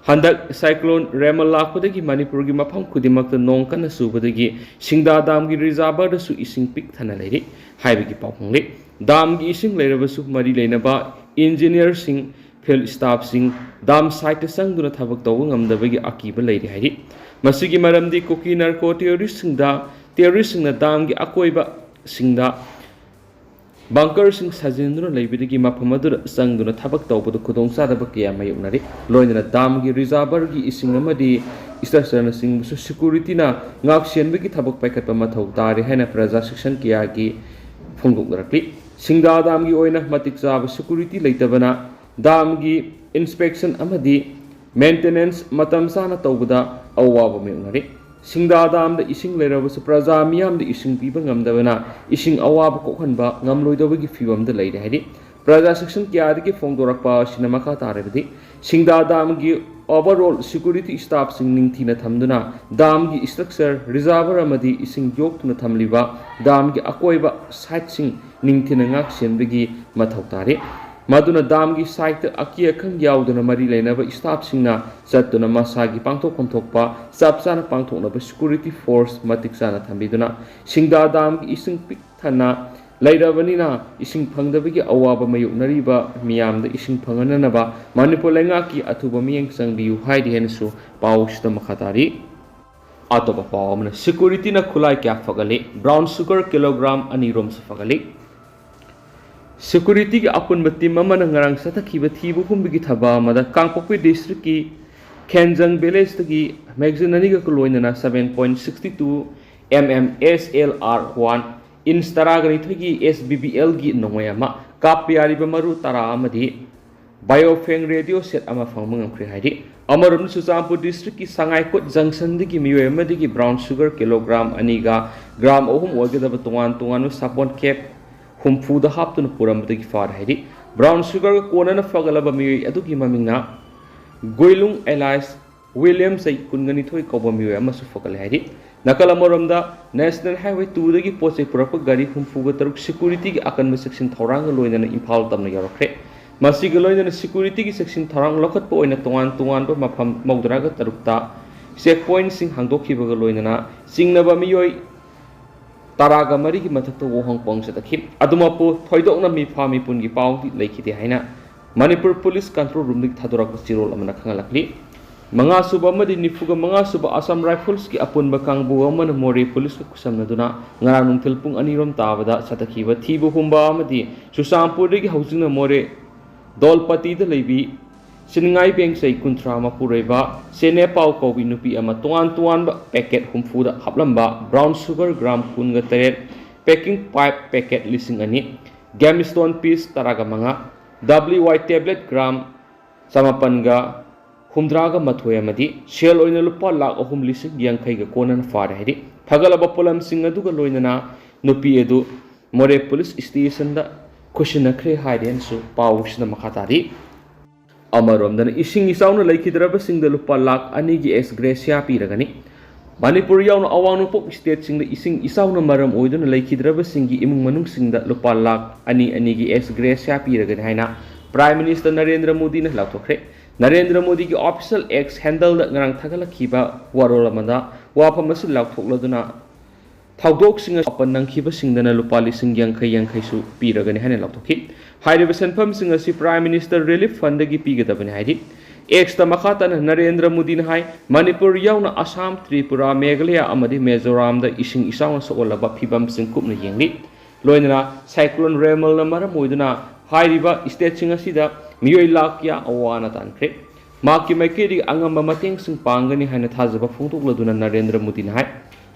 ꯍꯟꯗꯛ ꯁꯥꯏꯀ꯭ꯂꯣꯟ ꯔꯦꯃꯜ ꯂꯥꯛꯄꯗꯒꯤ ꯃꯅꯤꯄꯨꯔꯒꯤ ꯃꯐꯝ ꯈꯨꯗꯤꯡꯃꯛꯇ ꯅꯣꯡ ꯀꯟꯅ ꯆꯨꯕꯗꯒꯤ ꯁꯤꯡꯗꯥ ꯗꯥꯝꯒꯤ ꯔꯤꯖꯥꯔꯚꯔꯗꯁꯨ ꯏꯁꯤꯡ ꯄꯤꯛ ꯊꯟꯅ ꯂꯩꯔꯤ ꯍꯥꯏꯕꯒꯤ ꯄꯥꯎ ꯐꯪꯂꯤ꯫ ꯗꯥꯝꯒꯤ ꯏꯁꯤꯡ ꯂꯩꯔꯕꯁꯨ ꯃꯔꯤ ꯂꯩꯅꯕ ꯏꯟꯖꯤꯅꯤꯌꯔꯁꯤꯡ, ꯐꯤꯜꯗ ꯁ꯭ꯇꯥꯐꯁꯤꯡ ꯗꯥꯝ ꯁꯥꯏꯠꯇ ꯆꯪꯗꯨꯅ ꯊꯕꯛ ꯇꯧꯕ ꯉꯝꯗꯕꯒꯤ ꯑꯀꯤꯕ ꯂꯩꯔꯤ ꯍꯥꯏꯔꯤ꯫ ꯃꯁꯤꯒꯤ ꯃꯔꯝꯗꯤ ꯀꯨꯀꯤ ꯅꯥꯔꯀꯣ ꯇꯦꯔꯣꯔꯤꯁꯁꯤꯡꯗ, ꯇꯦꯔꯣꯔꯤꯁꯁꯤꯡꯅ ꯗꯥꯝꯒꯤ ꯑꯀꯣꯏꯕꯁꯤꯡꯗ ꯕꯪꯀꯔꯁꯤꯡ ꯁꯥꯖꯤꯟꯗꯨꯅ ꯂꯩꯕꯗꯒꯤ ꯃꯐꯝ ꯑꯗꯨꯗ ꯆꯪꯗꯨꯅ ꯊꯕꯛ ꯇꯧꯕꯗ ꯈꯨꯗꯣꯡꯆꯥꯗꯕ ꯀꯌꯥ ꯃꯥꯌꯣꯛꯅꯔꯤ꯫ ꯂꯣꯏꯅꯅ ꯗꯥꯝꯒꯤ ꯔꯤꯖꯥꯔꯚꯔꯒꯤ ꯏꯁꯤꯡ ꯑꯃꯗꯤ ꯁ꯭ꯇ꯭ꯔꯛꯆꯔꯅꯆꯤꯡꯕꯁꯨ ꯁꯦꯀ꯭ꯌꯨꯔꯤꯇꯤꯅ ꯉꯥꯛ ꯁꯦꯟꯕꯒꯤ ꯊꯕꯛ ꯄꯥꯏꯈꯠꯄ ꯃꯊꯧ ꯇꯥꯔꯤ ꯍꯥꯏꯅ ꯄ꯭ꯔꯖꯥ ꯁꯦꯛꯁꯟ ꯀꯌꯥꯒꯤ ꯐꯣꯡꯗꯣꯛꯅꯔꯛꯂꯤ꯫ ꯁꯤꯡꯗꯥ ꯗꯥꯝꯒꯤ ꯑꯣꯏꯅ ꯃꯇꯤꯛ ꯆꯥꯕ ꯁꯦꯀ꯭ꯌꯨꯔꯤꯇꯤ ꯂꯩꯇꯕꯅ ꯗꯥꯝꯒꯤ ꯏꯟꯁꯄꯦꯛꯁꯟ ꯑꯃꯗꯤ ꯃꯦꯟꯇꯦꯅꯦꯟꯁ ꯃꯇꯝ ꯆꯥꯅ ꯇꯧꯕꯗ ꯑꯋꯥꯕ ꯃꯥꯌꯣꯛꯅꯔꯤ꯫ ꯁꯤꯡꯗꯥ ꯗꯥꯝꯗ ꯏꯁꯤꯡ ꯂꯩꯔꯕꯁꯨ ꯄ꯭ꯔꯖꯥ ꯃꯤꯌꯥꯝꯗ ꯏꯁꯤꯡ ꯄꯤꯕ ꯉꯝꯗꯕꯅ ꯏꯁꯤꯡ ꯑꯋꯥꯕ ꯀꯣꯛꯍꯟꯕ ꯉꯝꯂꯣꯏꯗꯕꯒꯤ ꯐꯤꯕꯝꯗ ꯂꯩꯔꯦ ꯍꯥꯏꯔꯤ꯫ ꯄ꯭ꯔꯖꯥ ꯁꯦꯛꯁꯟ ꯀꯌꯥꯗꯒꯤ ꯐꯣꯡꯗꯣꯔꯛꯄ ꯑꯁꯤꯅ ꯃꯈꯥ ꯇꯥꯔꯕꯗꯤ, ꯁꯤꯡꯗꯥ ꯗꯥꯝꯒꯤ ꯑꯣꯚꯔꯑꯣꯜ ꯁꯦꯀ꯭ꯌꯨꯔꯤꯇꯤ ꯁ꯭ꯇꯥꯐꯁꯤꯡ ꯅꯤꯡꯊꯤꯅ ꯊꯝꯗꯨꯅ ꯗꯥꯝꯒꯤ ꯁ꯭ꯇ꯭ꯔꯛꯆꯔ, ꯔꯤꯖꯥꯔꯚꯔ ꯑꯃꯗꯤ ꯏꯁꯤꯡ ꯌꯣꯛꯇꯨꯅ ꯊꯝꯂꯤꯕ ꯗꯥꯝꯒꯤ ꯑꯀꯣꯏꯕ ꯁꯥꯏꯠꯁꯤꯡ ꯅꯤꯡꯊꯤꯅ ꯉꯥꯛ ꯁꯦꯟꯕꯒꯤ ꯃꯊꯧ ꯇꯥꯔꯤ꯫ ꯃꯗꯨꯅ ꯗꯥꯝꯒꯤ ꯁꯥꯏꯠꯇ ꯑꯀꯤ ꯑꯈꯪ ꯌꯥꯎꯗꯅ ꯃꯔꯤ ꯂꯩꯅꯕ ꯁ꯭ꯇꯥꯐꯁꯤꯡꯅ ꯆꯠꯇꯨꯅ ꯃꯁꯥꯒꯤ ꯄꯥꯡꯊꯣꯛꯐꯝ ꯊꯣꯛꯄ ꯆꯞ ꯆꯥꯅ ꯄꯥꯡꯊꯣꯛꯅꯕ ꯁꯦꯀ꯭ꯌꯨꯔꯤꯇꯤ ꯐꯣꯔꯁ ꯃꯇꯤꯛ ꯆꯥꯅ ꯊꯝꯕꯤꯗꯨꯅ ꯁꯤꯡꯗꯥ ꯗꯥꯝꯒꯤ ꯏꯁꯤꯡ ꯄꯤꯛ ꯊꯟꯅ ꯂꯩꯔꯕꯅꯤꯅ ꯏꯁꯤꯡ ꯐꯪꯗꯕꯒꯤ ꯑꯋꯥꯕ ꯃꯥꯌꯣꯛꯅꯔꯤꯕ ꯃꯤꯌꯥꯝꯗ ꯏꯁꯤꯡ ꯐꯪꯍꯟꯅꯅꯕ ꯃꯅꯤꯄꯨꯔ ꯂꯩꯉꯥꯛꯀꯤ ꯑꯊꯨꯕ ꯃꯤꯠꯌꯦꯡ ꯆꯪꯕꯤꯌꯨ ꯍꯥꯏꯔꯤ ꯍꯥꯏꯅꯁꯨ ꯄꯥꯎ ꯑꯁꯤꯗ ꯃꯈꯥ ꯇꯥꯔꯤ꯫ ꯑꯇꯣꯞꯄ ꯄꯥꯎ ꯑꯃꯅ, ꯁꯦꯀ꯭ꯌꯨꯔꯤꯇꯤꯅ ꯈꯨꯠꯂꯥꯏ ꯀꯌꯥ ꯐꯒꯠꯂꯤ? ꯕ꯭ꯔꯥꯎꯟ ꯁꯨꯒꯔ ꯀꯤꯂꯣꯒ꯭ꯔꯥꯝ ꯑꯅꯤꯔꯣꯝꯁꯨ ꯐꯒꯠꯂꯤ꯫ Securityꯒꯤ ꯑꯄꯨꯟꯕ team ꯑꯃꯅ ꯉꯔꯥꯡ ꯆꯠꯊꯈꯤꯕ ꯊꯤꯕ ꯍꯨꯝꯕꯒꯤ ꯊꯕꯛ ꯑꯃꯗ ꯀꯥꯡꯄꯣꯛꯄꯤ districtꯀꯤ ꯈꯦꯟꯖꯪ villageꯇꯒꯤ magazine ꯑꯅꯤꯒ ꯂꯣꯏꯅꯅ seven point sixty two M M S L R one inch ꯇꯔꯥꯒ ꯅꯤꯊꯣꯏꯒꯤ S B B Lꯒꯤ ꯅꯣꯡꯃꯩ ꯑꯃ, ꯀꯥꯞꯄ ꯌꯥꯔꯤꯕ ꯃꯔꯨ ꯇꯔꯥ ꯑꯃꯗꯤ Baofeng radio set ꯑꯃ ꯐꯪꯕ ꯉꯝꯈ꯭ꯔꯦ ꯍꯥꯏꯔꯤ꯫ ꯑꯃꯔꯣꯝꯗ ꯆꯨꯔꯆꯥꯟꯄꯨꯔ districtꯀꯤ ꯁꯉꯥꯏꯀꯣꯠ junctionꯗꯒꯤ ꯃꯤꯑꯣꯏ ꯑꯃꯗꯒꯤ brown sugar kilogram ꯑꯅꯤꯒ gram ꯑꯍꯨꯝ ꯑꯣꯏꯒꯗꯕ ꯇꯣꯉꯥꯟ ꯇꯣꯉꯥꯟꯕ ꯁꯥꯄꯣꯟ cap ꯍꯨꯝꯐꯨꯗ ꯍꯥꯞꯇꯨꯅ ꯄꯨꯔꯝꯕꯗꯒꯤ ꯐꯥꯔꯦ ꯍꯥꯏꯔꯤ꯫ Brown sugarꯒ ꯀꯣꯟꯅꯅ ꯐꯒꯠꯂꯕ ꯃꯤꯑꯣꯏ ꯑꯗꯨꯒꯤ ꯃꯃꯤꯡꯅ ꯒꯨꯏꯂꯨꯡ alias ꯋꯤꯂꯤꯌꯝ ꯆꯍꯤ ꯀꯨꯟꯒ ꯅꯤꯊꯣꯏ ꯀꯧꯕ ꯃꯤꯑꯣꯏ ꯑꯃꯁꯨ ꯐꯒꯠꯂꯦ ꯍꯥꯏꯔꯤ꯫ ꯅꯥꯀꯜ ꯑꯃꯔꯣꯝꯗ, National Highway twoꯗꯒꯤ ꯄꯣꯠ ꯆꯩ ꯄꯨꯔꯛꯄ ꯒꯥꯔꯤ ꯍꯨꯝꯐꯨꯒ ꯇꯔꯨꯛ securityꯒꯤ ꯑꯀꯟꯕ ꯆꯦꯛꯁꯤꯟ ꯊꯧꯔꯥꯡꯒ ꯂꯣꯏꯅꯅ ꯏꯝꯐꯥꯜ ꯇꯝꯅ ꯌꯧꯔꯛꯈ꯭ꯔꯦ꯫ ꯃꯁꯤꯒ ꯂꯣꯏꯅꯅ securityꯒꯤ ꯆꯦꯛꯁꯤꯟ ꯊꯧꯔꯥꯡ ꯂꯧꯈꯠꯄ ꯑꯣꯏꯅ ꯇꯣꯉꯥꯟ ꯇꯣꯉꯥꯟꯕ ꯃꯐꯝ ꯃꯧꯗ꯭ꯔꯥꯒ ꯇꯔꯨꯛꯇ check pointꯁꯤꯡ ꯍꯥꯡꯗꯣꯛꯈꯤꯕꯒ ꯂꯣꯏꯅꯅ ꯆꯤꯡꯅꯕ ꯃꯤꯑꯣꯏ ꯇꯔꯥꯒ ꯃꯔꯤꯒꯤ ꯃꯊꯛꯇ ꯋꯥꯍꯪ ꯄꯥꯎꯁꯤꯗꯈꯤ꯫ ꯑꯗꯨꯃꯛꯄꯨ ꯊꯣꯏꯗꯣꯛꯅ ꯃꯤꯐꯥ ꯃꯤꯄꯨꯟꯒꯤ ꯄꯥꯎꯗꯤ ꯂꯩꯈꯤꯗꯦ ꯍꯥꯏꯅ ꯃꯅꯤꯄꯨꯔ police control roomꯗꯒꯤ ꯊꯥꯗꯣꯔꯛꯄ ꯆꯦꯔꯣꯜ ꯑꯃꯅ ꯈꯪꯍꯜꯂꯛꯂꯤ꯫ ꯃꯉꯥꯁꯨꯕ ꯑꯃꯗꯤ ꯅꯤꯐꯨꯒ ꯃꯉꯥꯁꯨꯕ Assam Riflesꯀꯤ ꯑꯄꯨꯟꯕ ꯀꯥꯡꯕꯨ ꯑꯃꯅ ꯃꯣꯔꯦ policeꯀ ꯈꯨꯠꯁꯝꯅꯗꯨꯅ ꯉꯔꯥꯡ ꯅꯨꯡꯊꯤꯜ ꯄꯨꯡ ꯑꯅꯤꯔꯣꯝ ꯇꯥꯕꯗ ꯆꯠꯊꯈꯤꯕ ꯊꯤꯕ ꯍꯨꯝꯕ ꯑꯃꯗꯤ ꯆꯨꯔꯆꯥꯟꯄꯨꯔꯗꯒꯤ ꯍꯧꯖꯤꯛꯅ ꯃꯣꯔꯦ ꯗꯣꯜꯄꯇꯤꯗ ꯂꯩꯕꯤ ꯁꯤꯟꯉꯥꯏꯕꯦꯡ ꯆꯍꯤ ꯀꯨꯟꯊ꯭ꯔꯥ ꯃꯄꯨꯔꯣꯏꯕ ꯁꯦꯅꯦꯄꯥꯎ ꯀꯧꯕꯤ ꯅꯨꯄꯤ ꯑꯃ ꯇꯣꯉꯥꯟ ꯇꯣꯉꯥꯟꯕ packet ꯍꯨꯝꯐꯨꯗ ꯍꯥꯞꯂꯝꯕ brown sugar gram ꯀꯨꯟꯒ ꯇꯔꯦꯠ, packing pipe packet ꯂꯤꯁꯤꯡ ꯑꯅꯤ, gemstone piece ꯇꯔꯥꯒ ꯃꯉꯥ, W Y tablet gram ꯆꯃꯥꯄꯟꯒ ꯍꯨꯝꯗ꯭ꯔꯥꯒ ꯃꯥꯊꯣꯏ ꯑꯃꯗꯤ ꯁꯦꯜ ꯑꯣꯏꯅ ꯂꯨꯄꯥ ꯂꯥꯈ ꯑꯍꯨꯝ ꯂꯤꯁꯤꯡ ꯌꯥꯡꯈꯩꯒ ꯀꯣꯟꯅꯅ ꯐꯥꯔꯦ ꯍꯥꯏꯔꯤ꯫ ꯐꯒꯠꯂꯕ ꯄꯣꯠꯂꯝꯁꯤꯡ ꯑꯗꯨꯒ ꯂꯣꯏꯅꯅ ꯅꯨꯄꯤ ꯑꯗꯨ ꯃꯣꯔꯦ police stationꯗ ꯈꯨꯠꯁꯤꯟꯅꯈ꯭ꯔꯦ ꯍꯥꯏꯔꯦꯅꯁꯨ ꯄꯥꯎꯁꯤꯗ ꯃꯈꯥ ꯇꯥꯔꯤ꯫ ꯑꯃꯔꯣꯝꯗꯅ ꯏꯁꯤꯡ ꯏꯆꯥꯎꯅ ꯂꯩꯈꯤꯗ꯭ꯔꯕꯁꯤꯡꯗ ꯂꯨꯄꯥ ꯂꯥꯈ ꯑꯅꯤꯒꯤ ex gratia ꯄꯤꯔꯒꯅꯤ꯫ ꯃꯅꯤꯄꯨꯔ ꯌꯥꯎꯅ ꯑꯋꯥꯡ ꯅꯣꯡꯄꯣꯛ stateꯁꯤꯡꯗ ꯏꯁꯤꯡ ꯏꯆꯥꯎꯅ ꯃꯔꯝ ꯑꯣꯏꯗꯨꯅ ꯂꯩꯈꯤꯗ꯭ꯔꯕꯁꯤꯡꯒꯤ ꯏꯃꯨꯡ ꯃꯅꯨꯡꯁꯤꯡꯗ ꯂꯨꯄꯥ ꯂꯥꯈ ꯑꯅꯤ ꯑꯅꯤꯒꯤ ex gratia ꯄꯤꯔꯒꯅꯤ ꯍꯥꯏꯅ Prime Minister ꯅꯔꯦꯟꯗ꯭ꯔ ꯃꯣꯗꯤꯅ ꯂꯥꯎꯊꯣꯛꯈ꯭ꯔꯦ꯫ ꯅꯔꯦꯟꯗ꯭ꯔ ꯃꯣꯗꯤꯒꯤ official X handleꯗ ꯉꯔꯥꯡ ꯊꯥꯒꯠꯂꯛꯈꯤꯕ ꯋꯥꯔꯣꯜ ꯑꯃꯗ ꯋꯥꯐꯝ ꯑꯁꯤ ꯂꯥꯎꯊꯣꯛꯂꯗꯨꯅ ꯊꯧꯗꯣꯛꯁꯤꯡ ꯑꯁꯤ ꯅꯪꯈꯤꯕꯁꯤꯡꯗꯅ ꯂꯨꯄꯥ ꯂꯤꯁꯤꯡ ꯌꯥꯡꯈꯩ ꯌꯥꯡꯈꯩꯁꯨ ꯄꯤꯔꯒꯅꯤ ꯍꯥꯏꯅ ꯂꯥꯎꯊꯣꯛꯈꯤ꯫ ꯍꯥꯏꯔꯤꯕ ꯁꯦꯟꯐꯝꯁꯤꯡ ꯑꯁꯤ Prime Minister Relief Fundꯗꯒꯤ ꯄꯤꯒꯗꯕꯅꯤ ꯍꯥꯏꯔꯤ꯫ Xꯇ ꯃꯈꯥ ꯇꯥꯅ ꯅꯔꯦꯟꯗ꯭ꯔ ꯃꯣꯗꯤꯅ ꯍꯥꯏ, ꯃꯅꯤꯄꯨꯔ ꯌꯥꯎꯅ ꯑꯁꯥꯝ, ꯇ꯭ꯔꯤꯄꯨꯔꯥ, ꯃꯦꯘꯥꯂꯌꯥ ꯑꯃꯗꯤ ꯃꯤꯖꯣꯔꯥꯝꯗ ꯏꯁꯤꯡ ꯏꯆꯥꯎꯅ ꯁꯣꯛꯍꯜꯂꯕ ꯐꯤꯕꯝꯁꯤꯡ ꯀꯨꯞꯅ ꯌꯦꯡꯂꯤ꯫ ꯂꯣꯏꯅꯅ ꯁꯥꯏꯀ꯭ꯂꯣꯟ ꯔꯦꯃꯜꯅ ꯃꯔꯝ ꯑꯣꯏꯗꯨꯅ ꯍꯥꯏꯔꯤꯕ ꯁ꯭ꯇꯦꯠꯁꯤꯡ ꯑꯁꯤꯗ ꯃꯤꯑꯣꯏ ꯂꯥꯈ ꯀꯌꯥ ꯑꯋꯥ ꯑꯅꯥ ꯇꯥꯟꯈ꯭ꯔꯦ꯫ ꯃꯍꯥꯛꯀꯤ ꯃꯥꯏꯀꯩꯗꯒꯤ ꯑꯉꯝꯕ ꯃꯇꯦꯡꯁꯤꯡ ꯄꯥꯡꯒꯅꯤ ꯍꯥꯏꯅ ꯊꯥꯖꯕ ꯐꯣꯡꯗꯣꯛꯂꯗꯨꯅ ꯅꯔꯦꯟꯗ꯭ꯔ ꯃꯣꯗꯤꯅ ꯍꯥꯏ,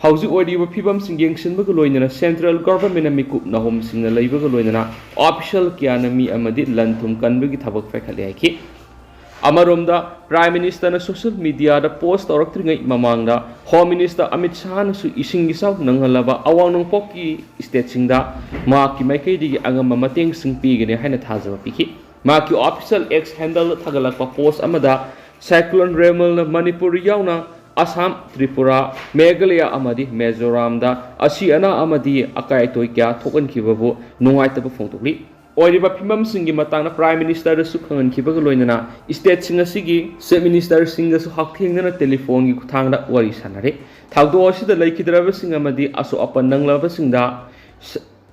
ꯍꯧꯖꯤꯛ ꯑꯣꯏꯔꯤꯕ ꯐꯤꯕꯝꯁꯤꯡ ꯌꯦꯡꯁꯤꯟꯕꯒ ꯂꯣꯏꯅꯅ ꯁꯦꯟꯇ꯭ꯔꯦꯜ ꯒꯚꯔꯟꯃꯦꯟꯠꯅ ꯃꯤꯀꯨꯞ ꯅꯥꯍꯣꯝꯁꯤꯡꯅ ꯂꯩꯕꯒ ꯂꯣꯏꯅꯅ ꯑꯣꯐꯤꯁꯤꯌꯦꯜ ꯀꯌꯥꯅ ꯃꯤ ꯑꯃꯗꯤ ꯂꯟ ꯊꯨꯝ ꯀꯟꯕꯒꯤ ꯊꯕꯛ ꯄꯥꯏꯈꯠꯂꯦ ꯍꯥꯏꯈꯤ꯫ ꯑꯃꯔꯣꯝꯗ, ꯄ꯭ꯔꯥꯏꯝ ꯃꯤꯅꯤꯁꯇꯔꯅ ꯁꯣꯁꯤꯌꯦꯜ ꯃꯤꯗꯤꯌꯥꯗ ꯄꯣꯁ ꯇꯧꯔꯛꯇ꯭ꯔꯤꯉꯩ ꯃꯃꯥꯡꯗ ꯍꯣꯝ ꯃꯤꯅꯤꯁꯇꯔ ꯑꯃꯤꯠ ꯁꯥꯍꯅꯁꯨ ꯏꯁꯤꯡ ꯏꯆꯥꯎ ꯅꯪꯍꯜꯂꯕ ꯑꯋꯥꯡ ꯅꯣꯡꯄꯣꯛꯀꯤ ꯁ꯭ꯇꯦꯠꯁꯤꯡꯗ ꯃꯍꯥꯛꯀꯤ ꯃꯥꯏꯀꯩꯗꯒꯤ ꯑꯉꯝꯕ ꯃꯇꯦꯡꯁꯤꯡ ꯄꯤꯒꯅꯤ ꯍꯥꯏꯅ ꯊꯥꯖꯕ ꯄꯤꯈꯤ꯫ ꯃꯍꯥꯛꯀꯤ ꯑꯣꯐꯤꯁꯤꯌꯦꯜ ꯑꯦꯛꯁ ꯍꯦꯟꯗꯜꯗ ꯊꯥꯒꯠꯂꯛꯄ ꯄꯣꯁ ꯑꯃꯗ, ꯁꯥꯏꯀ꯭ꯂꯣꯟ ꯔꯦꯃꯜꯅ ꯃꯅꯤꯄꯨꯔ ꯌꯥꯎꯅ ꯑꯁꯥꯝ, ꯇ꯭ꯔꯤꯄꯨꯔꯥ, ꯃꯦꯘꯥꯂꯌꯥ ꯑꯃꯗꯤ ꯃꯤꯖꯣꯔꯥꯝꯗ ꯑꯁꯤ ꯑꯅꯥ ꯑꯃꯗꯤ ꯑꯀꯥꯏ ꯑꯇꯣꯏ ꯀꯌꯥ ꯊꯣꯛꯍꯟꯈꯤꯕꯕꯨ ꯅꯨꯡꯉꯥꯏꯇꯕ ꯐꯣꯡꯗꯣꯛꯂꯤ꯫ ꯑꯣꯏꯔꯤꯕ ꯐꯤꯕꯝꯁꯤꯡꯒꯤ ꯃꯇꯥꯡꯗ ꯄ꯭ꯔꯥꯏꯝ ꯃꯤꯅꯤꯁꯇꯔꯗꯁꯨ ꯈꯪꯍꯟꯈꯤꯕꯒ ꯂꯣꯏꯅꯅ ꯁ꯭ꯇꯦꯠꯁꯤꯡ ꯑꯁꯤꯒꯤ ꯆꯤꯐ ꯃꯤꯅꯤꯁꯇꯔꯁꯤꯡꯒꯁꯨ ꯍꯛꯊꯦꯡꯅꯅ ꯇꯦꯂꯤꯐꯣꯟꯒꯤ ꯈꯨꯠꯊꯥꯡꯗ ꯋꯥꯔꯤ ꯁꯥꯟꯅꯔꯦ꯫ ꯊꯧꯗꯣꯛ ꯑꯁꯤꯗ ꯂꯩꯈꯤꯗ꯭ꯔꯕꯁꯤꯡ ꯑꯃꯗꯤ ꯑꯁꯣꯛ ꯑꯄꯟ ꯅꯪꯂꯕꯁꯤꯡꯗ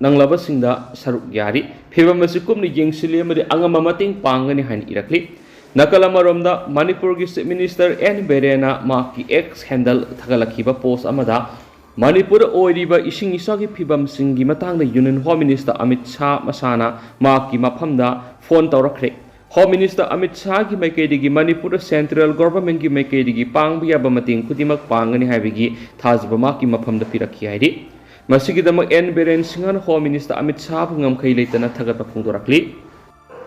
ꯅꯪꯂꯕꯁꯤꯡꯗ ꯁꯔꯨꯛ ꯌꯥꯔꯤ꯫ ꯐꯤꯕꯝ ꯑꯁꯤ ꯀꯨꯞꯅ ꯌꯦꯡꯁꯤꯜꯂꯤ ꯑꯃꯗꯤ ꯑꯉꯝꯕ ꯃꯇꯦꯡ ꯄꯥꯡꯒꯅꯤ ꯍꯥꯏꯅ ꯏꯔꯛꯂꯤ꯫ ꯅꯥꯀꯜ ꯑꯃꯔꯣꯝꯗ, ꯃꯅꯤꯄꯨꯔꯒꯤ ꯆꯤꯐ ꯃꯤꯅꯤꯁꯇꯔ ꯑꯦꯟ ꯕꯤꯔꯦꯟꯅ ꯃꯍꯥꯛꯀꯤ ꯑꯦꯛꯁ ꯍꯦꯟꯗꯜ ꯊꯥꯒꯠꯂꯛꯈꯤꯕ ꯄꯣꯁ ꯑꯃꯗ, ꯃꯅꯤꯄꯨꯔꯗ ꯑꯣꯏꯔꯤꯕ ꯏꯁꯤꯡ ꯏꯆꯥꯎꯒꯤ ꯐꯤꯕꯝꯁꯤꯡꯒꯤ ꯃꯇꯥꯡꯗ union home minister Amit Shah ꯃꯁꯥꯅ ꯃꯍꯥꯛꯀꯤ ꯃꯐꯝꯗ ꯐꯣꯟ ꯇꯧꯔꯛꯈ꯭ꯔꯦ꯫ ꯍꯣꯝ ꯃꯤꯅꯤꯁꯇꯔ ꯑꯃꯤꯠ ꯁꯥꯍꯒꯤ ꯃꯥꯏꯀꯩꯗꯒꯤ ꯃꯅꯤꯄꯨꯔꯗ ꯁꯦꯟꯇ꯭ꯔꯦꯜ ꯒꯣꯚꯔꯟꯃꯦꯟꯠꯀꯤ ꯃꯥꯏꯀꯩꯗꯒꯤ ꯄꯥꯡꯕ ꯌꯥꯕ ꯃꯇꯦꯡ ꯈꯨꯗꯤꯡꯃꯛ ꯄꯥꯡꯒꯅꯤ ꯍꯥꯏꯕꯒꯤ ꯊꯥꯖꯕ ꯃꯍꯥꯛꯀꯤ ꯃꯐꯝꯗ ꯄꯤꯔꯛꯈꯤ ꯍꯥꯏꯔꯤ꯫ ꯃꯁꯤꯒꯤꯗꯃꯛ ꯑꯦꯟ ꯕꯤꯔꯦꯟ ꯁꯤꯡꯍꯅ ꯍꯣꯝ ꯃꯤꯅꯤꯁꯇꯔ ꯑꯃꯤꯠ ꯁꯥꯍꯕꯨ ꯉꯝꯈꯩ ꯂꯩꯇꯅ ꯊꯥꯒꯠꯄ ꯐꯣꯡꯗꯣꯔꯛꯂꯤ꯫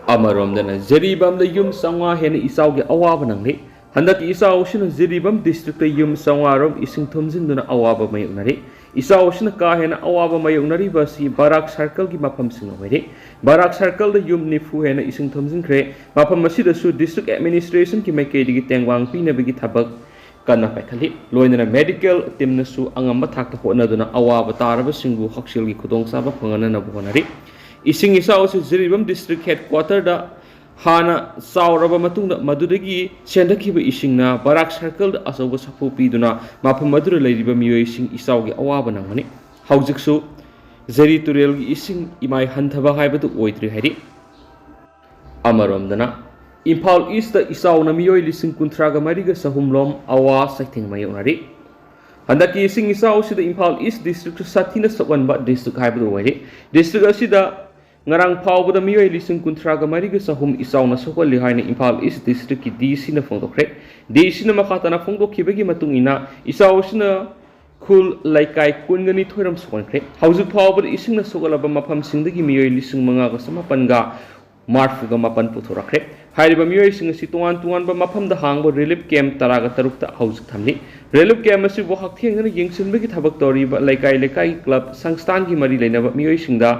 ꯑꯃꯔꯣꯝꯗꯅ, ꯖꯤꯔꯤꯕꯥꯝꯗ ꯌꯨꯝ ꯆꯥꯝꯃꯉꯥ ꯍꯦꯟꯅ ꯏꯆꯥꯎꯒꯤ ꯑꯋꯥꯕ ꯅꯪꯂꯤ꯫ ꯍꯟꯗꯛꯀꯤ ꯏꯆꯥꯎ ꯑꯁꯤꯅ ꯖꯤꯔꯤꯕꯥꯝ ꯗꯤꯁꯇ꯭ꯔꯤꯛꯇ ꯌꯨꯝ ꯆꯥꯝꯃꯉꯥ ꯔꯣꯝ ꯏꯁꯤꯡ ꯊꯨꯝꯖꯤꯟꯗꯨꯅ ꯑꯋꯥꯕ ꯃꯥꯌꯣꯛꯅꯔꯤ꯫ ꯏꯆꯥꯎ ꯑꯁꯤꯅ ꯀꯥ ꯍꯦꯟꯅ ꯑꯋꯥꯕ ꯃꯥꯌꯣꯛꯅꯔꯤꯕ ꯑꯁꯤ ꯕꯔꯥꯛ ꯁꯔꯀꯜꯒꯤ ꯃꯐꯝꯁꯤꯡ ꯑꯣꯏꯔꯤ꯫ ꯕꯔꯥꯛ ꯁꯔꯀꯜꯗ ꯌꯨꯝ ꯅꯤꯐꯨ ꯍꯦꯟꯅ ꯏꯁꯤꯡ ꯊꯨꯝꯖꯤꯟꯈ꯭ꯔꯦ꯫ ꯃꯐꯝ ꯑꯁꯤꯗꯁꯨ ꯗꯤꯁꯇ꯭ꯔꯤꯛ ꯑꯦꯗꯃꯤꯅꯤꯁꯇ꯭ꯔꯦꯁꯟꯒꯤ ꯃꯥꯏꯀꯩꯗꯒꯤ ꯇꯦꯡꯕꯥꯡ ꯄꯤꯅꯕꯒꯤ ꯊꯕꯛ ꯀꯟꯅ ꯄꯥꯏꯈꯠꯂꯤ꯫ ꯂꯣꯏꯅꯅ ꯃꯦꯗꯤꯀꯦꯜ ꯇꯤꯝꯅꯁꯨ ꯑꯉꯝꯕ ꯊꯥꯛꯇ ꯍꯣꯠꯅꯗꯨꯅ ꯑꯋꯥꯕ ꯇꯥꯔꯕꯁꯤꯡꯕꯨ ꯍꯛꯁꯦꯜꯒꯤ ꯈꯨꯗꯣꯡꯆꯥꯕ ꯐꯪꯍꯟꯅꯅꯕ ꯍꯣꯠꯅꯔꯤ꯫ ꯏꯁꯤꯡ ꯏꯆꯥꯎ ꯑꯁꯤ ꯖꯤꯔꯤꯕꯥꯝ ꯗꯤꯁꯇ꯭ꯔꯤꯛ ꯍꯦꯗꯀ꯭ꯋꯥꯇꯔꯗ ꯍꯥꯟꯅ ꯆꯥꯎꯔꯕ ꯃꯇꯨꯡꯗ ꯃꯗꯨꯗꯒꯤ ꯆꯦꯟꯊꯈꯤꯕ ꯏꯁꯤꯡꯅ ꯕꯔꯥꯛ ꯁꯔꯀꯜꯗ ꯑꯆꯧꯕ ꯁꯥꯐꯨ ꯄꯤꯗꯨꯅ ꯃꯐꯝ ꯑꯗꯨꯗ ꯂꯩꯔꯤꯕ ꯃꯤꯑꯣꯏꯁꯤꯡ ꯏꯆꯥꯎꯒꯤ ꯑꯋꯥꯕ ꯅꯪꯕꯅꯤ꯫ ꯍꯧꯖꯤꯛꯁꯨ ꯖꯤꯔꯤ ꯇꯨꯔꯦꯜꯒꯤ ꯏꯁꯤꯡ ꯏꯃꯥꯏ ꯍꯟꯊꯕ ꯍꯥꯏꯕꯗꯨ ꯑꯣꯏꯗ꯭ꯔꯤ ꯍꯥꯏꯔꯤ꯫ ꯑꯃꯔꯣꯝꯗꯅ, ꯏꯝꯐꯥꯜ ꯏꯁꯇ ꯏꯆꯥꯎꯅ ꯃꯤꯑꯣꯏ ꯂꯤꯁꯤꯡ ꯀꯨꯟꯊ꯭ꯔꯥꯒ ꯃꯔꯤꯒ ꯆꯍꯨꯝ ꯂꯣꯝ ꯑꯋꯥ ꯆꯩꯊꯦꯡ ꯃꯥꯌꯣꯛꯅꯔꯤ꯫ ꯍꯟꯗꯛꯀꯤ ꯏꯁꯤꯡ ꯏꯆꯥꯎ ꯑꯁꯤꯗ ꯏꯝꯐꯥꯜ ꯏꯁ ꯗꯤꯁꯇ꯭ꯔꯤꯛꯁꯨ ꯁꯥꯊꯤꯅ ꯁꯣꯛꯍꯟꯕ ꯗꯤꯁꯇ꯭ꯔꯤꯛ ꯍꯥꯏꯕꯗꯨ ꯑꯣꯏꯔꯦ꯫ ꯗꯤꯁꯇ꯭ꯔꯤꯛ ꯑꯁꯤꯗ ꯉꯔꯥꯡ ꯐꯥꯎꯕꯗ ꯃꯤꯑꯣꯏ ꯂꯤꯁꯤꯡ ꯀꯨꯟꯊ꯭ꯔꯥꯒ ꯃꯔꯤꯒ ꯆꯍꯨꯝ ꯏꯆꯥꯎꯅ ꯁꯣꯛꯍꯜꯂꯤ ꯍꯥꯏꯅ ꯏꯝꯐꯥꯜ ꯏꯁ ꯗꯤꯁꯇ꯭ꯔꯤꯛꯀꯤ ꯗꯤ ꯁꯤꯅ ꯐꯣꯡꯗꯣꯛꯈ꯭ꯔꯦ꯫ ꯗꯤ ꯁꯤꯅ ꯃꯈꯥ ꯇꯥꯅ ꯐꯣꯡꯗꯣꯛꯈꯤꯕꯒꯤ ꯃꯇꯨꯡ ꯏꯟꯅ, ꯏꯆꯥꯎ ꯑꯁꯤꯅ ꯈꯨꯜ ꯂꯩꯀꯥꯏ ꯀꯨꯟꯒ ꯅꯤꯊꯣꯏ ꯔꯣꯝ ꯁꯣꯛꯍꯟꯈ꯭ꯔꯦ꯫ ꯍꯧꯖꯤꯛ ꯐꯥꯎꯕꯗ ꯏꯁꯤꯡꯅ ꯁꯣꯛꯍꯜꯂꯕ ꯃꯐꯝꯁꯤꯡꯗꯒꯤ ꯃꯤꯑꯣꯏ ꯂꯤꯁꯤꯡ ꯃꯉꯥꯒ ꯆꯃꯥꯄꯟꯒ ꯃꯔꯤꯐꯨꯒ ꯃꯥꯄꯟ ꯄꯨꯊꯣꯔꯛꯈ꯭ꯔꯦ꯫ ꯍꯥꯏꯔꯤꯕ ꯃꯤꯑꯣꯏꯁꯤꯡ ꯑꯁꯤ ꯇꯣꯉꯥꯟ ꯇꯣꯉꯥꯟꯕ ꯃꯐꯝꯗ ꯍꯥꯡꯕ ꯔꯤꯂꯤꯐ ꯀꯦꯝꯞ ꯇꯔꯥꯒ ꯇꯔꯨꯛꯇ ꯍꯧꯖꯤꯛ ꯊꯝꯂꯤ꯫ ꯔꯤꯂꯤꯐ ꯀꯦꯝꯞ ꯑꯁꯤꯕꯨ ꯍꯛꯊꯦꯡꯅꯅ ꯌꯦꯡꯁꯤꯟꯕꯒꯤ ꯊꯕꯛ ꯇꯧꯔꯤꯕ ꯂꯩꯀꯥꯏ ꯂꯩꯀꯥꯏꯒꯤ ꯀ꯭ꯂꯕ ꯁꯪꯁꯊꯥꯟꯒꯤ ꯃꯔꯤ ꯂꯩꯅꯕ ꯃꯤꯑꯣꯏꯁꯤꯡꯗ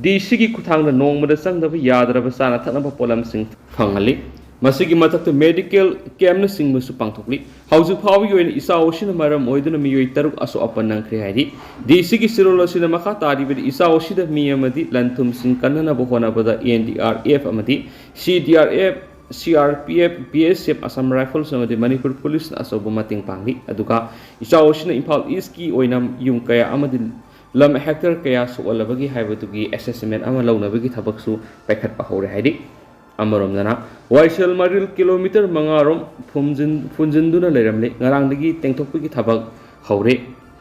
ꯗꯤ ꯁꯤꯒꯤ ꯈꯨꯠꯊꯥꯡꯗ ꯅꯣꯡꯃꯗ ꯆꯪꯗꯕ ꯌꯥꯗ꯭ꯔꯕ ꯆꯥꯅ ꯊꯛꯅꯕ ꯄꯣꯠꯂꯝꯁꯤꯡ ꯐꯪꯍꯜꯂꯤ꯫ ꯃꯁꯤꯒꯤ ꯃꯊꯛꯇ ꯃꯦꯗꯤꯀꯦꯜ ꯀꯦꯝꯞꯅꯆꯤꯡꯕꯁꯨ ꯄꯥꯡꯊꯣꯛꯂꯤ꯫ ꯍꯧꯖꯤꯛ ꯐꯥꯎꯕꯒꯤ ꯑꯣꯏꯅ ꯏꯆꯥꯎ ꯑꯁꯤꯅ ꯃꯔꯝ ꯑꯣꯏꯗꯨꯅ ꯃꯤꯑꯣꯏ ꯇꯔꯨꯛ ꯑꯁꯣꯛ ꯑꯄꯟ ꯅꯪꯈ꯭ꯔꯦ ꯍꯥꯏꯔꯤ꯫ ꯗꯤ ꯁꯤꯒꯤ ꯆꯦꯔꯣꯜ ꯑꯁꯤꯅ ꯃꯈꯥ ꯇꯥꯔꯤꯕꯗꯤ, ꯏꯆꯥꯎ ꯑꯁꯤꯗ ꯃꯤ ꯑꯃꯗꯤ ꯂꯟ ꯊꯨꯝꯁꯤꯡ ꯀꯟꯅꯅꯕ ꯍꯣꯠꯅꯕꯗ ꯑꯦꯟ ꯗꯤ ꯑꯥꯔ ꯑꯦꯐ ꯑꯃꯗꯤ C D R F, C R P F, B S F, Assam Rifles ꯑꯃꯗꯤ ꯃꯅꯤꯄꯨꯔ ꯄꯨꯂꯤꯁꯅ ꯑꯆꯧꯕ ꯃꯇꯦꯡ ꯄꯥꯡꯂꯤ꯫ ꯑꯗꯨꯒ ꯏꯆꯥꯎ ꯑꯁꯤꯅ ꯏꯝꯐꯥꯜ ꯏꯁꯀꯤ ꯑꯣꯏꯅ ꯌꯨꯝ ꯀꯌꯥ ꯑꯃꯗꯤ ꯂꯝ ꯍꯦꯛꯇꯔ ꯀꯌꯥ ꯁꯣꯛꯍꯜꯂꯕꯒꯦ ꯍꯥꯏꯕꯗꯨꯒꯤ ꯑꯦꯁꯦꯁꯃꯦꯟ ꯑꯃ ꯂꯧꯅꯕꯒꯤ ꯊꯕꯛꯁꯨ ꯄꯥꯏꯈꯠꯄ ꯍꯧꯔꯦ ꯍꯥꯏꯔꯤ꯫ ꯑꯃꯔꯣꯝꯗꯅ, ꯋꯥꯏꯁꯦꯜ ꯃꯔꯤꯜ ꯀꯤꯂꯣꯃꯤꯇꯔ ꯃꯉꯥ ꯔꯣꯝ ꯐꯨꯝꯖꯤꯟ-, ꯐꯨꯟꯖꯤꯟꯗꯨꯅ ꯂꯩꯔꯝꯂꯦ꯫ ꯉꯔꯥꯡꯗꯒꯤ ꯇꯦꯡꯊꯣꯛꯄꯒꯤ ꯊꯕꯛ ꯍꯧꯔꯦ꯫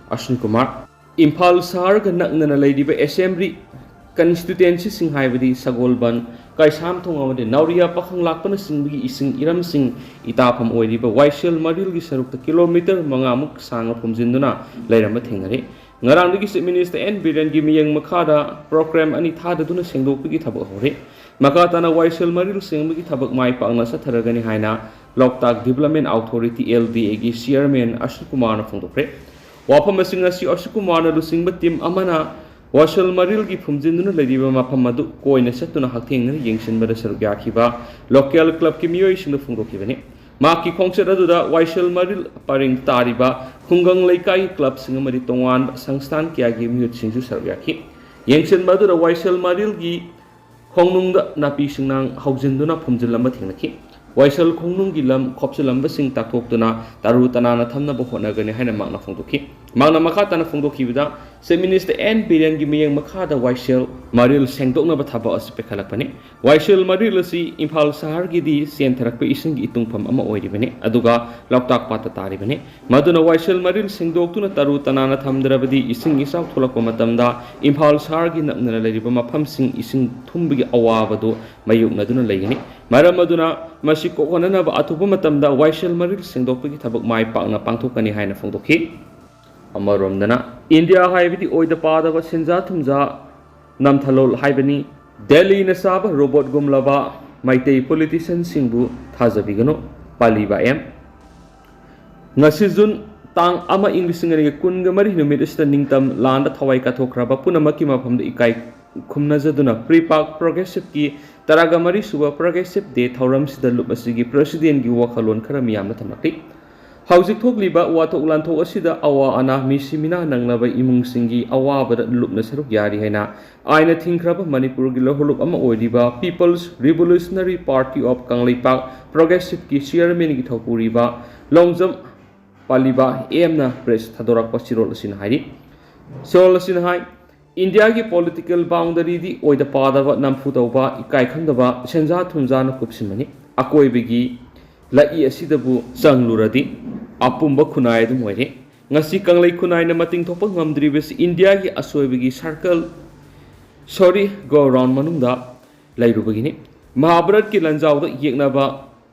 ꯑꯁꯤꯟ ꯀꯨꯃꯥꯔ꯫ ꯏꯝꯐꯥꯜ ꯁꯍꯔꯒ ꯅꯛꯅꯅ ꯂꯩꯔꯤꯕ ꯑꯦꯁꯦꯝꯕ꯭ꯂꯤ ꯀꯟꯁꯇꯤꯇ꯭ꯋꯦꯟꯁꯤꯁꯤꯡ ꯍꯥꯏꯕꯗꯤ ꯁꯒꯣꯜꯕꯟ, ꯀꯩꯁꯥꯝꯊꯣꯡ ꯑꯃꯗꯤ ꯅꯥꯎꯔꯤꯌꯥ ꯄꯥꯈꯪꯂꯥꯛꯄꯅꯆꯤꯡꯕꯒꯤ ꯏꯁꯤꯡ ꯏꯔꯝꯁꯤꯡ ꯏꯇꯥꯐꯝ ꯑꯣꯏꯔꯤꯕ ꯋꯥꯏꯁꯦꯜ ꯃꯔꯤꯜꯒꯤ ꯁꯔꯨꯛꯇ ꯀꯤꯂꯣꯃꯤꯇꯔ ꯃꯉꯥꯃꯨꯛ ꯁꯥꯡꯅ ꯐꯨꯝꯖꯤꯟꯗꯨꯅ ꯂꯩꯔꯝꯕ ꯊꯦꯡꯅꯔꯦ꯫ ꯉꯔꯥꯡꯗꯒꯤ ꯆꯤꯐ ꯃꯤꯅꯤꯁꯇꯔ ꯑꯦꯟ ꯕꯤꯔꯦꯟꯒꯤ ꯃꯤꯠꯌꯦꯡ ꯃꯈꯥꯗ ꯄ꯭ꯔꯣꯒ꯭ꯔꯥꯝ ꯑꯅꯤ ꯊꯥꯗꯗꯨꯅ ꯁꯦꯡꯗꯣꯛꯄꯒꯤ ꯊꯕꯛ ꯍꯧꯔꯦ꯫ ꯃꯈꯥ ꯇꯥꯅ ꯋꯥꯏꯁꯦꯜ ꯃꯔꯤꯜ ꯁꯦꯡꯕꯒꯤ ꯊꯕꯛ ꯃꯥꯏ ꯄꯥꯛꯅ ꯆꯠꯊꯔꯒꯅꯤ ꯍꯥꯏꯅ ꯂꯣꯛꯇꯥꯛ ꯗꯤꯕꯦꯂꯞꯃꯦꯟ ꯑꯣꯊꯣꯔꯤꯇꯤ, ꯑꯦꯜ ꯗꯤ ꯑꯦꯒꯤ ꯆꯤꯌꯔꯃꯦꯟ ꯑꯁꯤꯜ ꯀꯨꯃꯥꯔꯅ ꯐꯣꯡꯗꯣꯛꯈ꯭ꯔꯦ꯫ ꯋꯥꯐꯝ ꯑꯁꯤꯡ ꯑꯁꯤ ꯑꯁꯤꯜ ꯀꯨꯃꯥꯔꯅ ꯂꯨꯆꯤꯡꯕ ꯇꯤꯝ ꯑꯃꯅ ꯋꯥꯏꯁꯦꯜ ꯃꯔꯤꯜꯒꯤ ꯐꯨꯝꯖꯤꯟꯗꯨꯅ ꯂꯩꯔꯤꯕ ꯃꯐꯝ ꯑꯗꯨ ꯀꯣꯏꯅ ꯆꯠꯇꯨꯅ ꯍꯛꯊꯦꯡꯅꯅ ꯌꯦꯡꯁꯤꯟꯕꯗ ꯁꯔꯨꯛ ꯌꯥꯈꯤꯕ ꯂꯣꯀꯦꯜ ꯀ꯭ꯂꯕꯀꯤ ꯃꯤꯑꯣꯏꯁꯤꯡꯗ ꯐꯣꯡꯗꯣꯛꯈꯤꯕꯅꯤ꯫ ꯃꯍꯥꯛꯀꯤ ꯈꯣꯡꯆꯠ ꯑꯗꯨꯗ ꯋꯥꯏꯁꯦꯜ ꯃꯔꯤꯜ ꯄꯔꯤꯡ ꯇꯥꯔꯤꯕ ꯈꯨꯡꯒꯪ ꯂꯩꯀꯥꯏꯒꯤ ꯀ꯭ꯂꯕꯁꯤꯡ ꯑꯃꯗꯤ ꯇꯣꯉꯥꯟꯕ ꯁꯪꯁꯊꯥꯟ ꯀꯌꯥꯒꯤ ꯃꯤꯍꯨꯠꯁꯤꯡꯁꯨ ꯁꯔꯨꯛ ꯌꯥꯈꯤ꯫ ꯌꯦꯡꯁꯤꯟꯕ ꯑꯗꯨꯗ ꯋꯥꯏꯁꯦꯜ ꯃꯔꯤꯜꯒꯤ ꯈꯣꯡꯅꯨꯡꯗ ꯅꯥꯄꯤ ꯁꯤꯡꯅꯥꯡ ꯍꯧꯖꯤꯟꯗꯨꯅ ꯐꯨꯝꯖꯤꯜꯂꯝꯕ ꯊꯦꯡꯅꯈꯤ꯫ ꯋꯥꯏꯁꯦꯜ ꯈꯣꯡꯅꯨꯡꯒꯤ ꯂꯝ ꯈꯣꯞꯆꯤꯜꯂꯝꯕꯁꯤꯡ ꯇꯥꯛꯊꯣꯛꯇꯨꯅ ꯇꯔꯨ ꯇꯅꯥꯟꯅ ꯊꯝꯅꯕ ꯍꯣꯠꯅꯒꯅꯤ ꯍꯥꯏꯅ ꯃꯍꯥꯛꯅ ꯐꯣꯡꯗꯣꯛꯈꯤ꯫ ꯃꯍꯥꯛꯅ ꯃꯈꯥ ꯇꯥꯅ ꯐꯣꯡꯗꯣꯛꯈꯤꯕꯗ, Chief Minister N Biren ꯒꯤ ꯃꯤꯠꯌꯦꯡ ꯃꯈꯥꯗ ꯋꯥꯏꯁꯦꯜ ꯃꯔꯤꯜ ꯁꯦꯡꯗꯣꯛꯅꯕ ꯊꯕꯛ ꯑꯁꯤ ꯄꯥꯏꯈꯠꯂꯛꯄꯅꯤ꯫ ꯋꯥꯏꯁꯦꯜ ꯃꯔꯤꯜ ꯑꯁꯤ ꯏꯝꯐꯥꯜ ꯁꯍꯔꯒꯤꯗꯤ ꯆꯦꯟꯊꯔꯛꯄ ꯏꯁꯤꯡꯒꯤ ꯏꯇꯨꯡꯐꯝ ꯑꯃ ꯑꯣꯏꯔꯤꯕꯅꯤ, ꯑꯗꯨꯒ ꯂꯣꯛꯇꯥꯛ ꯄꯥꯠꯇ ꯇꯥꯔꯤꯕꯅꯤ꯫ ꯃꯗꯨꯅ ꯋꯥꯏꯁꯦꯜ ꯃꯔꯤꯜ ꯁꯦꯡꯗꯣꯛꯇꯨꯅ ꯇꯔꯨ ꯇꯅꯥꯟꯅ ꯊꯝꯗ꯭ꯔꯕꯗꯤ ꯏꯁꯤꯡ ꯏꯆꯥꯎ ꯊꯣꯛꯂꯛꯄ ꯃꯇꯝꯗ ꯏꯝꯐꯥꯜ ꯁꯍꯔꯒꯤ ꯅꯛꯅꯅ ꯂꯩꯔꯤꯕ ꯃꯐꯝꯁꯤꯡ ꯏꯁꯤꯡ ꯊꯨꯝꯕꯒꯤ ꯑꯋꯥꯕꯗꯨ ꯃꯥꯌꯣꯛꯅꯗꯨꯅ ꯂꯩꯒꯅꯤ꯫ ꯃꯔꯝ ꯑꯗꯨꯅ ꯃꯁꯤ ꯀꯣꯛꯍꯟꯅꯅꯕ ꯑꯊꯨꯕ ꯃꯇꯝꯗ ꯋꯥꯏꯁꯦꯜ ꯃꯔꯤꯜ ꯁꯦꯡꯗꯣꯛꯄꯒꯤ ꯊꯕꯛ ꯃꯥꯏ ꯄꯥꯛꯅ ꯄꯥꯡꯊꯣꯛꯀꯅꯤ ꯍꯥꯏꯅ ꯐꯣꯡꯗꯣꯛꯈꯤ꯫ ꯑꯃꯔꯣꯝꯗꯅ, ꯏꯟꯗꯤꯌꯥ ꯍꯥꯏꯕꯗꯤ ꯑꯣꯏꯗ ꯄꯥꯗꯕ ꯁꯦꯟꯖꯥ ꯊꯨꯝꯖꯥ ꯅꯝꯊꯂꯣꯜ ꯍꯥꯏꯕꯅꯤ꯫ ꯗꯦꯜꯂꯤꯅ ꯁꯥꯕ ꯔꯣꯕꯣꯠꯒꯨꯝꯂꯕ ꯃꯩꯇꯩ ꯄꯣꯂꯤꯇꯤꯁꯤꯌꯟꯁꯤꯡꯕꯨ ꯊꯥꯖꯕꯤꯒꯅꯨ꯫ ꯄꯥꯂꯤꯕ ꯑꯦꯝ꯫ ꯉꯁꯤ ꯖꯨꯟ ꯇꯥꯡ ꯑꯃ, ꯏꯪ ꯂꯤꯁꯤꯡ ꯑꯅꯤꯒ ꯀꯨꯟꯒ ꯃꯔꯤ ꯅꯨꯃꯤꯠ ꯑꯁꯤꯗ ꯅꯤꯡꯇꯝ ꯂꯥꯟꯗ ꯊꯋꯥꯏ ꯀꯠꯊꯣꯛꯈ꯭ꯔꯕ ꯄꯨꯝꯅꯃꯛꯀꯤ ꯃꯐꯝꯗ ꯏꯀꯥꯏ ꯈꯨꯝꯅꯖꯗꯨꯅ PREPAK ꯄ꯭ꯔꯣꯒ꯭ꯔꯦꯁꯤꯞꯀꯤ ꯇꯔꯥꯒ ꯃꯔꯤ ꯁꯨꯕ ꯄ꯭ꯔꯣꯒ꯭ꯔꯦꯁꯤꯞ ꯗꯦ ꯊꯧꯔꯝꯁꯤꯗ ꯂꯨꯞ ꯑꯁꯤꯒꯤ ꯄ꯭ꯔꯁꯤꯗꯦꯟꯒꯤ ꯋꯥꯈꯜꯂꯣꯟ ꯈꯔ ꯃꯤꯌꯥꯝꯅ ꯊꯝꯂꯛꯂꯤ꯫ ꯍꯧꯖꯤꯛ ꯊꯣꯛꯂꯤꯕ ꯋꯥꯊꯣꯛ ꯂꯥꯟꯊꯣꯛ ꯑꯁꯤꯗ ꯑꯋꯥ ꯑꯅꯥ, ꯃꯤꯁꯤ ꯃꯤꯅꯥ ꯅꯪꯂꯕ ꯏꯃꯨꯡꯁꯤꯡꯒꯤ ꯑꯋꯥꯕꯗ ꯂꯨꯞꯅ ꯁꯔꯨꯛ ꯌꯥꯔꯤ ꯍꯥꯏꯅ ꯑꯥꯏꯟꯅ ꯊꯤꯡꯈ꯭ꯔꯕ ꯃꯅꯤꯄꯨꯔꯒꯤ ꯂꯧꯍꯧꯂꯨꯞ ꯑꯃ ꯑꯣꯏꯔꯤꯕ People's Revolutionary Party of Kangleipak ꯄ꯭ꯔꯣꯒ꯭ꯔꯦꯁꯤꯞꯀꯤ ꯆꯤꯌꯔꯃꯦꯟꯒꯤ ꯊꯧꯄꯨꯔꯤꯕ ꯂꯣꯡꯖꯝ ꯄꯥꯂꯤꯕ ꯑꯦꯝꯅ ꯄ꯭ꯔꯦꯁ ꯊꯥꯗꯣꯔꯛꯄ ꯆꯤꯔꯣꯜ ꯑꯁꯤꯅ ꯍꯥꯏꯔꯤ꯫ ꯆꯤꯔꯣꯜ ꯑꯁꯤꯅ ꯍꯥꯏ, ꯏꯟꯗꯤꯌꯥꯒꯤ ꯄꯣꯂꯤꯇꯤꯀꯦꯜ ꯕꯥꯎꯟꯗꯔꯤꯗꯤ ꯑꯣꯏꯗ ꯄꯥꯗꯕ, ꯅꯝꯐꯨ ꯇꯧꯕ, ꯏꯀꯥꯏ ꯈꯪꯗꯕ, ꯁꯦꯟꯖꯥ ꯊꯨꯝꯖꯥꯅ ꯀꯨꯞꯁꯤꯟꯕꯅꯤ꯫ ꯑꯀꯣꯏꯕꯒꯤ ꯂꯛꯏ ꯑꯁꯤꯗꯕꯨ ꯆꯪꯂꯨꯔꯗꯤ ꯑꯄꯨꯝꯕ ꯈꯨꯟꯅꯥꯏ ꯑꯗꯨꯝ ꯑꯣꯏꯔꯦ꯫ ꯉꯁꯤ ꯀꯪꯂꯩ ꯈꯨꯟꯅꯥꯏꯅ ꯃꯇꯤꯡ ꯊꯣꯛꯄ ꯉꯝꯗ꯭ꯔꯤꯕꯁꯤ ꯏꯟꯗꯤꯌꯥꯒꯤ ꯑꯁꯣꯏꯕꯒꯤ circle, sorry, go round ꯃꯅꯨꯡꯗ ꯂꯩꯔꯨꯕꯒꯤꯅꯤ꯫ ꯃꯍꯥꯚꯥꯔꯠꯀꯤ ꯂꯥꯟꯖꯥꯎꯗ ꯌꯦꯛꯅꯕ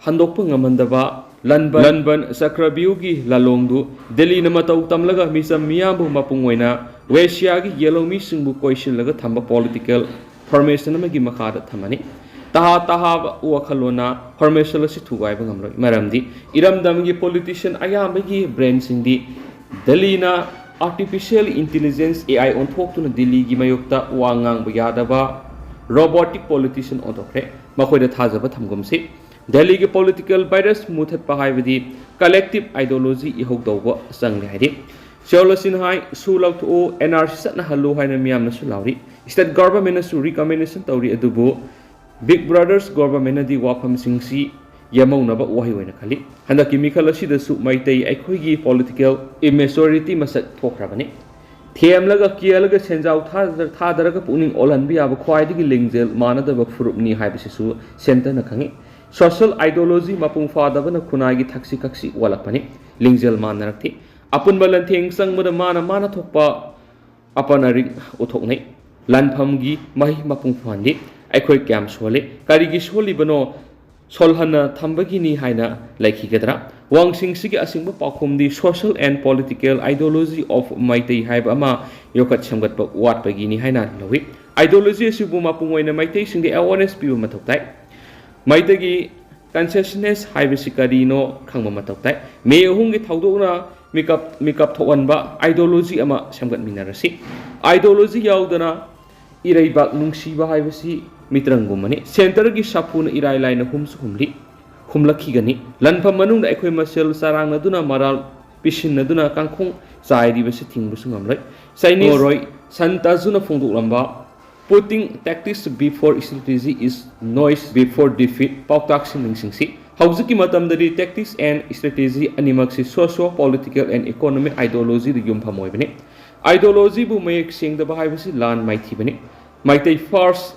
ꯍꯟꯗꯣꯛꯄ ꯉꯝꯍꯟꯗꯕ ꯂꯟꯕꯟ, ꯂꯟꯕꯟ ꯆꯀ꯭ꯔꯕ꯭ꯌꯨꯍꯒꯤ ꯂꯥꯂꯣꯡꯗꯨ ꯗꯦꯜꯂꯤꯅ ꯃꯇꯧ ꯇꯝꯂꯒ ꯃꯤꯆꯝ ꯃꯤꯌꯥꯝꯕꯨ ꯃꯄꯨꯡ ꯑꯣꯏꯅ ꯋꯦꯁꯤꯌꯥꯒꯤ ꯌꯦꯜꯍꯧꯃꯤꯁꯤꯡꯕꯨ ꯀꯣꯏꯁꯤꯜꯂꯒ ꯊꯝꯕ ꯄꯣꯂꯤꯇꯤꯀꯦꯜ ꯐꯣꯔꯃꯦꯁꯟ ꯑꯃꯒꯤ ꯃꯈꯥꯗ ꯊꯝꯃꯅꯤ꯫ ꯇꯍꯥ ꯇꯍꯥꯕ ꯋꯥꯈꯜꯂꯣꯟꯅ ꯐꯣꯔꯃꯦꯁꯟ ꯑꯁꯤ ꯊꯨꯒꯥꯏꯕ ꯉꯝꯂꯣꯏ, ꯃꯔꯝꯗꯤ ꯏꯔꯝꯗꯝꯒꯤ ꯄꯣꯂꯤꯇꯤꯁꯤꯌꯟ ꯑꯌꯥꯝꯕꯒꯤ ꯕ꯭ꯔꯦꯟꯁꯤꯡꯗꯤ ꯗꯦꯜꯂꯤꯅ ꯑꯥꯔꯇꯤꯐꯤꯁꯤꯌꯦꯜ ꯏꯟꯇꯤꯂꯤꯖꯦꯟꯁ, AI, ꯑꯣꯟꯊꯣꯛꯇꯨꯅ ꯗꯤꯜꯂꯤꯒꯤ ꯃꯥꯌꯣꯛꯇ ꯋꯥ ꯉꯥꯡꯕ ꯌꯥꯗꯕ ꯔꯣꯕꯣꯇꯤꯛ ꯄꯣꯂꯤꯇꯤꯁꯤꯌꯟ ꯑꯣꯟꯊꯣꯛꯈ꯭ꯔꯦ꯫ ꯃꯈꯣꯏꯗ ꯊꯥꯖꯕ ꯊꯝꯒꯨꯝꯁꯤ꯫ ꯗꯦꯜꯂꯤꯒꯤ ꯄꯣꯂꯤꯇꯤꯀꯦꯜ ꯚꯥꯏꯔꯁ ꯃꯨꯊꯠꯄ ꯍꯥꯏꯕꯗꯤ ꯀꯂꯦꯛꯇꯤꯚ ꯑꯥꯏꯗꯤꯌꯣꯂꯣꯖꯤ ꯏꯍꯧ ꯇꯧꯕ ꯆꯪꯂꯦ ꯍꯥꯏꯔꯤ꯫ ꯆꯤꯌꯔꯃꯦꯟ ꯑꯁꯤꯅ ꯍꯥꯏ, ꯁꯨ ꯂꯧꯊꯣꯛꯎ, NRC ꯆꯠꯅꯍꯜꯂꯨ ꯍꯥꯏꯅ ꯃꯤꯌꯥꯝꯅꯁꯨ ꯂꯥꯎꯔꯤ꯫ ꯁ꯭ꯇꯦꯠ ꯒꯚꯔꯟꯃꯦꯟꯠꯅꯁꯨ ꯔꯤꯀꯃꯦꯟꯗꯦꯁꯟ ꯇꯧꯔꯤ, ꯑꯗꯨꯕꯨ ꯕꯤꯛ ꯕ꯭ꯔꯗꯔꯁ ꯒꯣꯚꯔꯟꯃꯦꯟꯠꯅꯗꯤ ꯋꯥꯐꯝꯁꯤꯡꯁꯤ ꯌꯦꯝꯍꯧꯅꯕ ꯋꯥꯍꯩ ꯑꯣꯏꯅ ꯈꯜꯂꯤ꯫ ꯍꯟꯗꯛꯀꯤ ꯃꯤꯈꯜ ꯑꯁꯤꯗꯁꯨ ꯃꯩꯇꯩ ꯑꯩꯈꯣꯏꯒꯤ ꯄꯣꯂꯤꯇꯤꯀꯦꯜ ꯏꯃꯦꯆꯣꯔꯤꯇꯤ ꯃꯁꯛ ꯊꯣꯛꯈ꯭ꯔꯕꯅꯤ꯫ ꯊꯦꯝꯂꯒ ꯀꯦꯜꯂꯒ ꯁꯦꯟꯖꯥꯎ ꯊꯥꯗꯔ- ꯊꯥꯗꯔꯒ ꯄꯨꯛꯅꯤꯡ ꯑꯣꯜꯍꯟꯕ ꯌꯥꯕ ꯈ꯭ꯋꯥꯏꯗꯒꯤ ꯂꯤꯡꯖꯦꯜ ꯃꯥꯟꯅꯗꯕ ꯐꯨꯔꯨꯞꯅꯤ ꯍꯥꯏꯕꯁꯤꯁꯨ ꯁꯦꯟꯇꯔꯅ ꯈꯪꯏ꯫ Social ideology ꯃꯄꯨꯡ ꯐꯥꯗꯕꯅ ꯈꯨꯟꯅꯥꯏꯒꯤ ꯊꯛꯁꯤ ꯈꯛꯁꯤ ꯋꯥꯠꯂꯛꯄꯅꯤ꯫ ꯂꯤꯡꯖꯦꯜ ꯃꯥꯟꯅꯔꯛꯇꯦ꯫ ꯑꯄꯨꯟꯕ ꯂꯟꯊꯦꯡ ꯆꯪꯕꯗ ꯃꯥꯅ ꯃꯥꯅ ꯊꯣꯛꯄ ꯑꯄꯟ ꯑꯔꯤꯛ ꯎꯠꯊꯣꯛꯅꯩ꯫ ꯂꯥꯟꯐꯝꯒꯤ ꯃꯍꯩ ꯃꯄꯨꯡ ꯐꯥꯍꯟꯗꯦ꯫ ꯑꯩꯈꯣꯏ ꯀꯌꯥꯝ ꯁꯣꯜꯂꯤ? ꯀꯔꯤꯒꯤ ꯁꯣꯜꯂꯤꯕꯅꯣ? ꯁꯣꯜꯍꯟꯅ ꯊꯝꯕꯒꯤꯅꯤ ꯍꯥꯏꯅ ꯂꯩꯈꯤꯒꯗ꯭ꯔꯥ? ꯋꯥꯍꯪꯁꯤꯡꯁꯤꯒꯤ ꯑꯁꯦꯡꯕ ꯄꯥꯎꯈꯨꯝꯗꯤ Social and Political Ideology of Meitei ꯍꯥꯏꯕ ꯑꯃ ꯌꯣꯛꯈꯠ ꯁꯦꯝꯒꯠꯄ ꯋꯥꯠꯄꯒꯤꯅꯤ ꯍꯥꯏꯅ ꯂꯧꯏ꯫ Ideology ꯑꯁꯤꯕꯨ ꯃꯄꯨꯡ ꯑꯣꯏꯅ ꯃꯩꯇꯩꯁꯤꯡꯗ awareness ꯄꯤꯕ ꯃꯊꯧ ꯇꯥꯏ꯫ ꯃꯩꯇꯩꯒꯤ consciousness ꯍꯥꯏꯕꯁꯤ ꯀꯔꯤꯅꯣ ꯈꯪꯕ ꯃꯊꯧ ꯇꯥꯏ꯫ ꯃꯦ ꯑꯍꯨꯝꯒꯤ ꯊꯧꯗꯣꯛꯅ ꯃꯤꯀꯞ ꯃꯤꯀꯞ ꯊꯣꯛꯍꯟꯕ ideology ꯑꯃ ꯁꯦꯝꯒꯠꯃꯤꯟꯅꯔꯁꯤ꯫ Ideology ꯌꯥꯎꯗꯅ ꯏꯔꯩꯕꯥꯛ ꯅꯨꯡꯁꯤꯕ ꯍꯥꯏꯕꯁꯤ ꯃꯤꯇ꯭ꯔꯪꯒꯨꯝꯕꯅꯤ꯫ ꯁꯦꯟꯇꯔꯒꯤ ꯁꯥꯐꯨꯅ ꯏꯔꯥꯏ ꯂꯥꯏꯅ ꯍꯨꯝꯁꯨ ꯍꯨꯝꯂꯤ ꯍꯨꯝꯂꯛꯈꯤꯒꯅꯤ꯫ ꯂꯟꯐꯝ ꯃꯅꯨꯡꯗ ꯑꯩꯈꯣꯏ ꯃꯁꯦꯜ ꯆꯔꯥꯡꯅꯗꯨꯅ ꯃꯔꯥꯜ ꯄꯤꯁꯤꯟꯅꯗꯨꯅ ꯀꯥꯡꯈꯣꯡ ꯆꯥꯏꯔꯤꯕꯁꯤ ꯊꯤꯡꯕꯁꯨ ꯉꯝꯂꯣꯏ꯫ ꯆꯥꯏꯅꯤꯁ ꯃꯣꯔꯣꯏ ꯁꯟ ꯇꯥꯖꯨꯅ ꯐꯣꯡꯗꯣꯛꯂꯝꯕ "Putting tactics before strategy is noise before defeat" ꯄꯥꯎꯇꯥꯛꯁꯤꯡ ꯅꯤꯡꯁꯤꯡꯁꯤ꯫ ꯍꯧꯖꯤꯛꯀꯤ ꯃꯇꯝꯗꯗꯤ tactics and strategy ꯑꯅꯤꯃꯛꯁꯤ socio political and economic ideology ꯗ ꯌꯨꯝꯐꯝ ꯑꯣꯏꯕꯅꯤ꯫ Ideology ꯕꯨ ꯃꯌꯦꯛ ꯁꯦꯡꯗꯕ ꯍꯥꯏꯕꯁꯤ ꯂꯥꯟ ꯃꯥꯏꯊꯤꯕꯅꯤ꯫ Meitei first,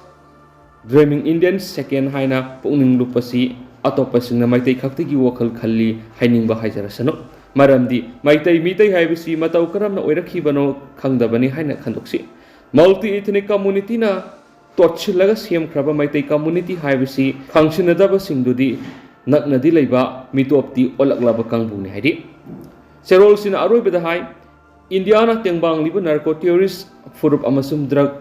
dreaming Indian second ꯍꯥꯏꯅ ꯄꯨꯛꯅꯤꯡ ꯂꯨꯞꯄꯁꯤ ꯑꯇꯣꯞꯄꯁꯤꯡꯅ ꯃꯩꯇꯩ ꯈꯛꯇꯒꯤ ꯋꯥꯈꯜ ꯈꯜꯂꯤ ꯍꯥꯏꯅꯤꯡꯕ ꯍꯥꯏꯖꯔꯁꯅꯨ꯫ ꯃꯔꯝꯗꯤ ꯃꯩꯇꯩ ꯃꯤꯇꯩ ꯍꯥꯏꯕꯁꯤ ꯃꯇꯧ ꯀꯔꯝꯅ ꯑꯣꯏꯔꯛꯈꯤꯕꯅꯣ ꯈꯪꯗꯕꯅꯤ ꯍꯥꯏꯅ ꯈꯟꯗꯣꯛꯁꯤ꯫ Multi ethnic community ꯅ ꯇꯣꯠꯁꯤꯜꯂꯒ ꯁꯦꯝꯈ꯭ꯔꯕ ꯃꯩꯇꯩ community ꯍꯥꯏꯕꯁꯤ ꯈꯪꯁꯤꯟꯅꯗꯕꯁꯤꯡꯗꯨꯗꯤ ꯅꯛꯅꯗꯤ ꯂꯩꯕ ꯃꯤꯇꯣꯞꯇꯤ ꯑꯣꯜꯂꯛꯂꯕ ꯀꯥꯡꯕꯨꯅꯤ ꯍꯥꯏꯔꯤ꯫ ꯆꯦꯔꯣꯜꯁꯤꯅ ꯑꯔꯣꯏꯕꯗ ꯍꯥꯏ, ꯏꯟꯗꯤꯌꯥꯅ ꯇꯦꯡꯕꯥꯡꯂꯤꯕ narco terrorist ꯐꯨꯔꯨꯞ ꯑꯃꯁꯨꯡ drug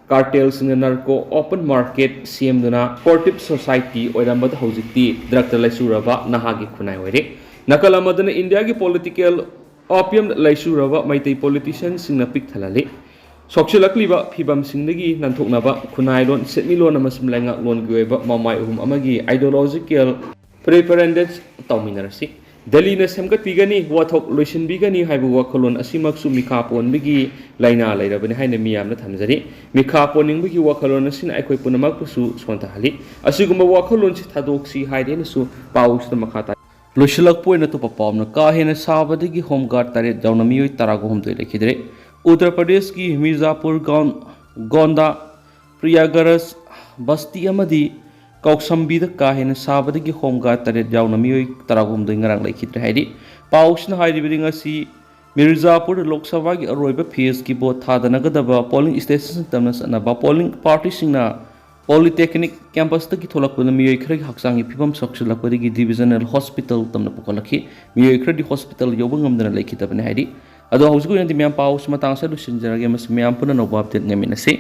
cartel ꯁꯤꯡꯅ narco open market ꯁꯦꯝꯗꯨꯅ sportive society ꯑꯣꯏꯔꯝꯕꯗ ꯍꯧꯖꯤꯛꯇꯤ drug ꯇ ꯂꯩꯆꯨꯔꯕ ꯅꯍꯥꯒꯤ ꯈꯨꯟꯅꯥꯏ ꯑꯣꯏꯔꯦ꯫ ꯅꯥꯀꯜ ꯑꯃꯗꯅ ꯏꯟꯗꯤꯌꯥꯒꯤ political opium ꯗ ꯂꯩꯆꯨꯔꯕ ꯃꯩꯇꯩ politician ꯁꯤꯡꯅ ꯄꯤꯛ ꯊꯜꯍꯜꯂꯤ꯫ ꯁꯣꯛꯆꯤꯜꯂꯛꯂꯤꯕ ꯐꯤꯚꯝꯁꯤꯡꯗꯒꯤ ꯅꯥꯟꯊꯣꯛꯅꯕ ꯈꯨꯟꯅꯥꯏꯂꯣꯟ, ꯁꯦꯟꯃꯤꯠꯂꯣꯟ ꯑꯃꯁꯨꯡ ꯂꯩꯉꯥꯛꯂꯣꯟꯒꯤ ꯑꯣꯏꯕ ꯃꯃꯥꯏ ꯑꯍꯨꯝ ꯑꯃꯒꯤ ideological preparedness ꯇꯧꯃꯤꯟꯅꯔꯁꯤ꯫ ꯗꯦꯜꯂꯤꯅ ꯁꯦꯝꯒꯠꯄꯤꯒꯅꯤ, ꯋꯥꯊꯣꯛ ꯂꯣꯏꯁꯤꯟꯕꯤꯒꯅꯤ ꯍꯥꯏꯕ ꯋꯥꯈꯜꯂꯣꯟ ꯑꯁꯤꯃꯛꯁꯨ ꯃꯤꯈꯥ ꯄꯣꯟꯕꯒꯤ ꯂꯥꯏꯅꯥ ꯂꯩꯔꯕꯅꯤ ꯍꯥꯏꯅ ꯃꯤꯌꯥꯝꯅ ꯊꯝꯖꯔꯤ꯫ ꯃꯤꯈꯥ ꯄꯣꯟꯅꯤꯡꯕꯒꯤ ꯋꯥꯈꯜꯂꯣꯟ ꯑꯁꯤꯅ ꯑꯩꯈꯣꯏ ꯄꯨꯝꯅꯃꯛꯄꯨꯁꯨ ꯁꯣꯟꯊꯍꯜꯂꯤ꯫ ꯑꯁꯤꯒꯨꯝꯕ ꯋꯥꯈꯜꯂꯣꯟꯁꯤ ꯊꯥꯗꯣꯛꯁꯤ ꯍꯥꯏꯗꯦꯅꯁꯨ ꯄꯥꯎꯁꯤꯗ ꯃꯈꯥ ꯇꯥꯏ꯫ ꯂꯣꯏꯁꯤꯜꯂꯛꯄ ꯑꯣꯏꯅ ꯑꯇꯣꯞꯄ ꯄꯥꯎ ꯑꯃꯅ, ꯀꯥ ꯍꯦꯟꯅ ꯁꯥꯕꯗꯒꯤ home guard ꯇꯔꯦꯠ ꯌꯥꯎꯅ ꯃꯤꯑꯣꯏ ꯇꯔꯥꯒ ꯍꯨꯝꯗꯣꯏ ꯂꯩꯈꯤꯗ꯭ꯔꯦ꯫ ꯎꯠꯇꯔ ꯄ꯭ꯔꯗꯦꯁꯀꯤ ꯃꯤꯔꯖꯥꯄꯨꯔ ꯒꯥꯎꯟ, ꯒꯣꯟꯗꯥ, ꯄ꯭ꯔꯤꯌꯥꯒꯔꯥꯖ ꯕꯁꯇꯤ ꯑꯃꯗꯤ ꯀꯧꯁꯝꯕꯤꯗ ꯀꯥ ꯍꯦꯟꯅ ꯁꯥꯕꯗꯒꯤ ꯍꯣꯝ ꯒꯥꯔꯗ ꯇꯔꯦꯠ ꯌꯥꯎꯅ ꯃꯤꯑꯣꯏ ꯇꯔꯥꯍꯨꯝꯗꯣꯏ ꯉꯔꯥꯡ ꯂꯩꯈꯤꯗ꯭ꯔꯦ ꯍꯥꯏꯔꯤ꯫ ꯄꯥꯎꯁꯤꯅ ꯍꯥꯏꯔꯤꯕꯗꯤ ꯉꯁꯤ ꯃꯤꯔꯖꯥꯄꯨꯔꯗ ꯂꯣꯛ ꯁꯚꯥꯒꯤ ꯑꯔꯣꯏꯕ ꯐꯦꯖꯀꯤ ꯚꯣꯠ ꯊꯥꯗꯅꯒꯗꯕ ꯄꯣꯂꯤꯡ ꯁ꯭ꯇꯦꯁꯟꯁꯤꯡ ꯇꯝꯅ ꯆꯠꯅꯕ ꯄꯣꯂꯤꯡ ꯄꯥꯔꯇꯤꯁꯤꯡꯅ ꯄꯣꯂꯤꯇꯦꯛꯅꯤꯛ ꯀꯦꯝꯄꯁꯇꯒꯤ ꯊꯣꯛꯂꯛꯄꯗ ꯃꯤꯑꯣꯏ ꯈꯔꯒꯤ ꯍꯛꯆꯥꯡꯒꯤ ꯐꯤꯕꯝ ꯁꯣꯛꯆꯤꯜꯂꯛꯄꯗꯒꯤ ꯗꯤꯚꯤꯖꯅꯦꯜ ꯍꯣꯁꯄꯤꯇꯥꯜ ꯇꯝꯅ ꯄꯨꯈꯠꯂꯛꯈꯤ꯫ ꯃꯤꯑꯣꯏ ꯈꯔꯗꯤ ꯍꯣꯁꯄꯤꯇꯥꯜ ꯌꯧꯕ ꯉꯝꯗꯅ ꯂꯩꯈꯤꯗꯕꯅꯤ ꯍꯥꯏꯔꯤ꯫ ꯑꯗꯣ ꯍꯧꯖꯤꯛꯀꯤ ꯑꯣꯏꯅꯗꯤ ꯃꯌꯥꯝ ꯄꯥꯎꯁꯤ ꯃꯇꯥꯡ ꯑꯁꯤꯗ ꯂꯣꯏꯁꯤꯟꯖꯔꯒꯦ꯫ ꯃꯁꯤ ꯃꯌꯥꯝ ꯄꯨꯟꯅ ꯑꯅꯧꯕ ꯑꯞꯗꯦꯠ ꯉꯥꯏꯃꯤꯟꯅꯁꯤ꯫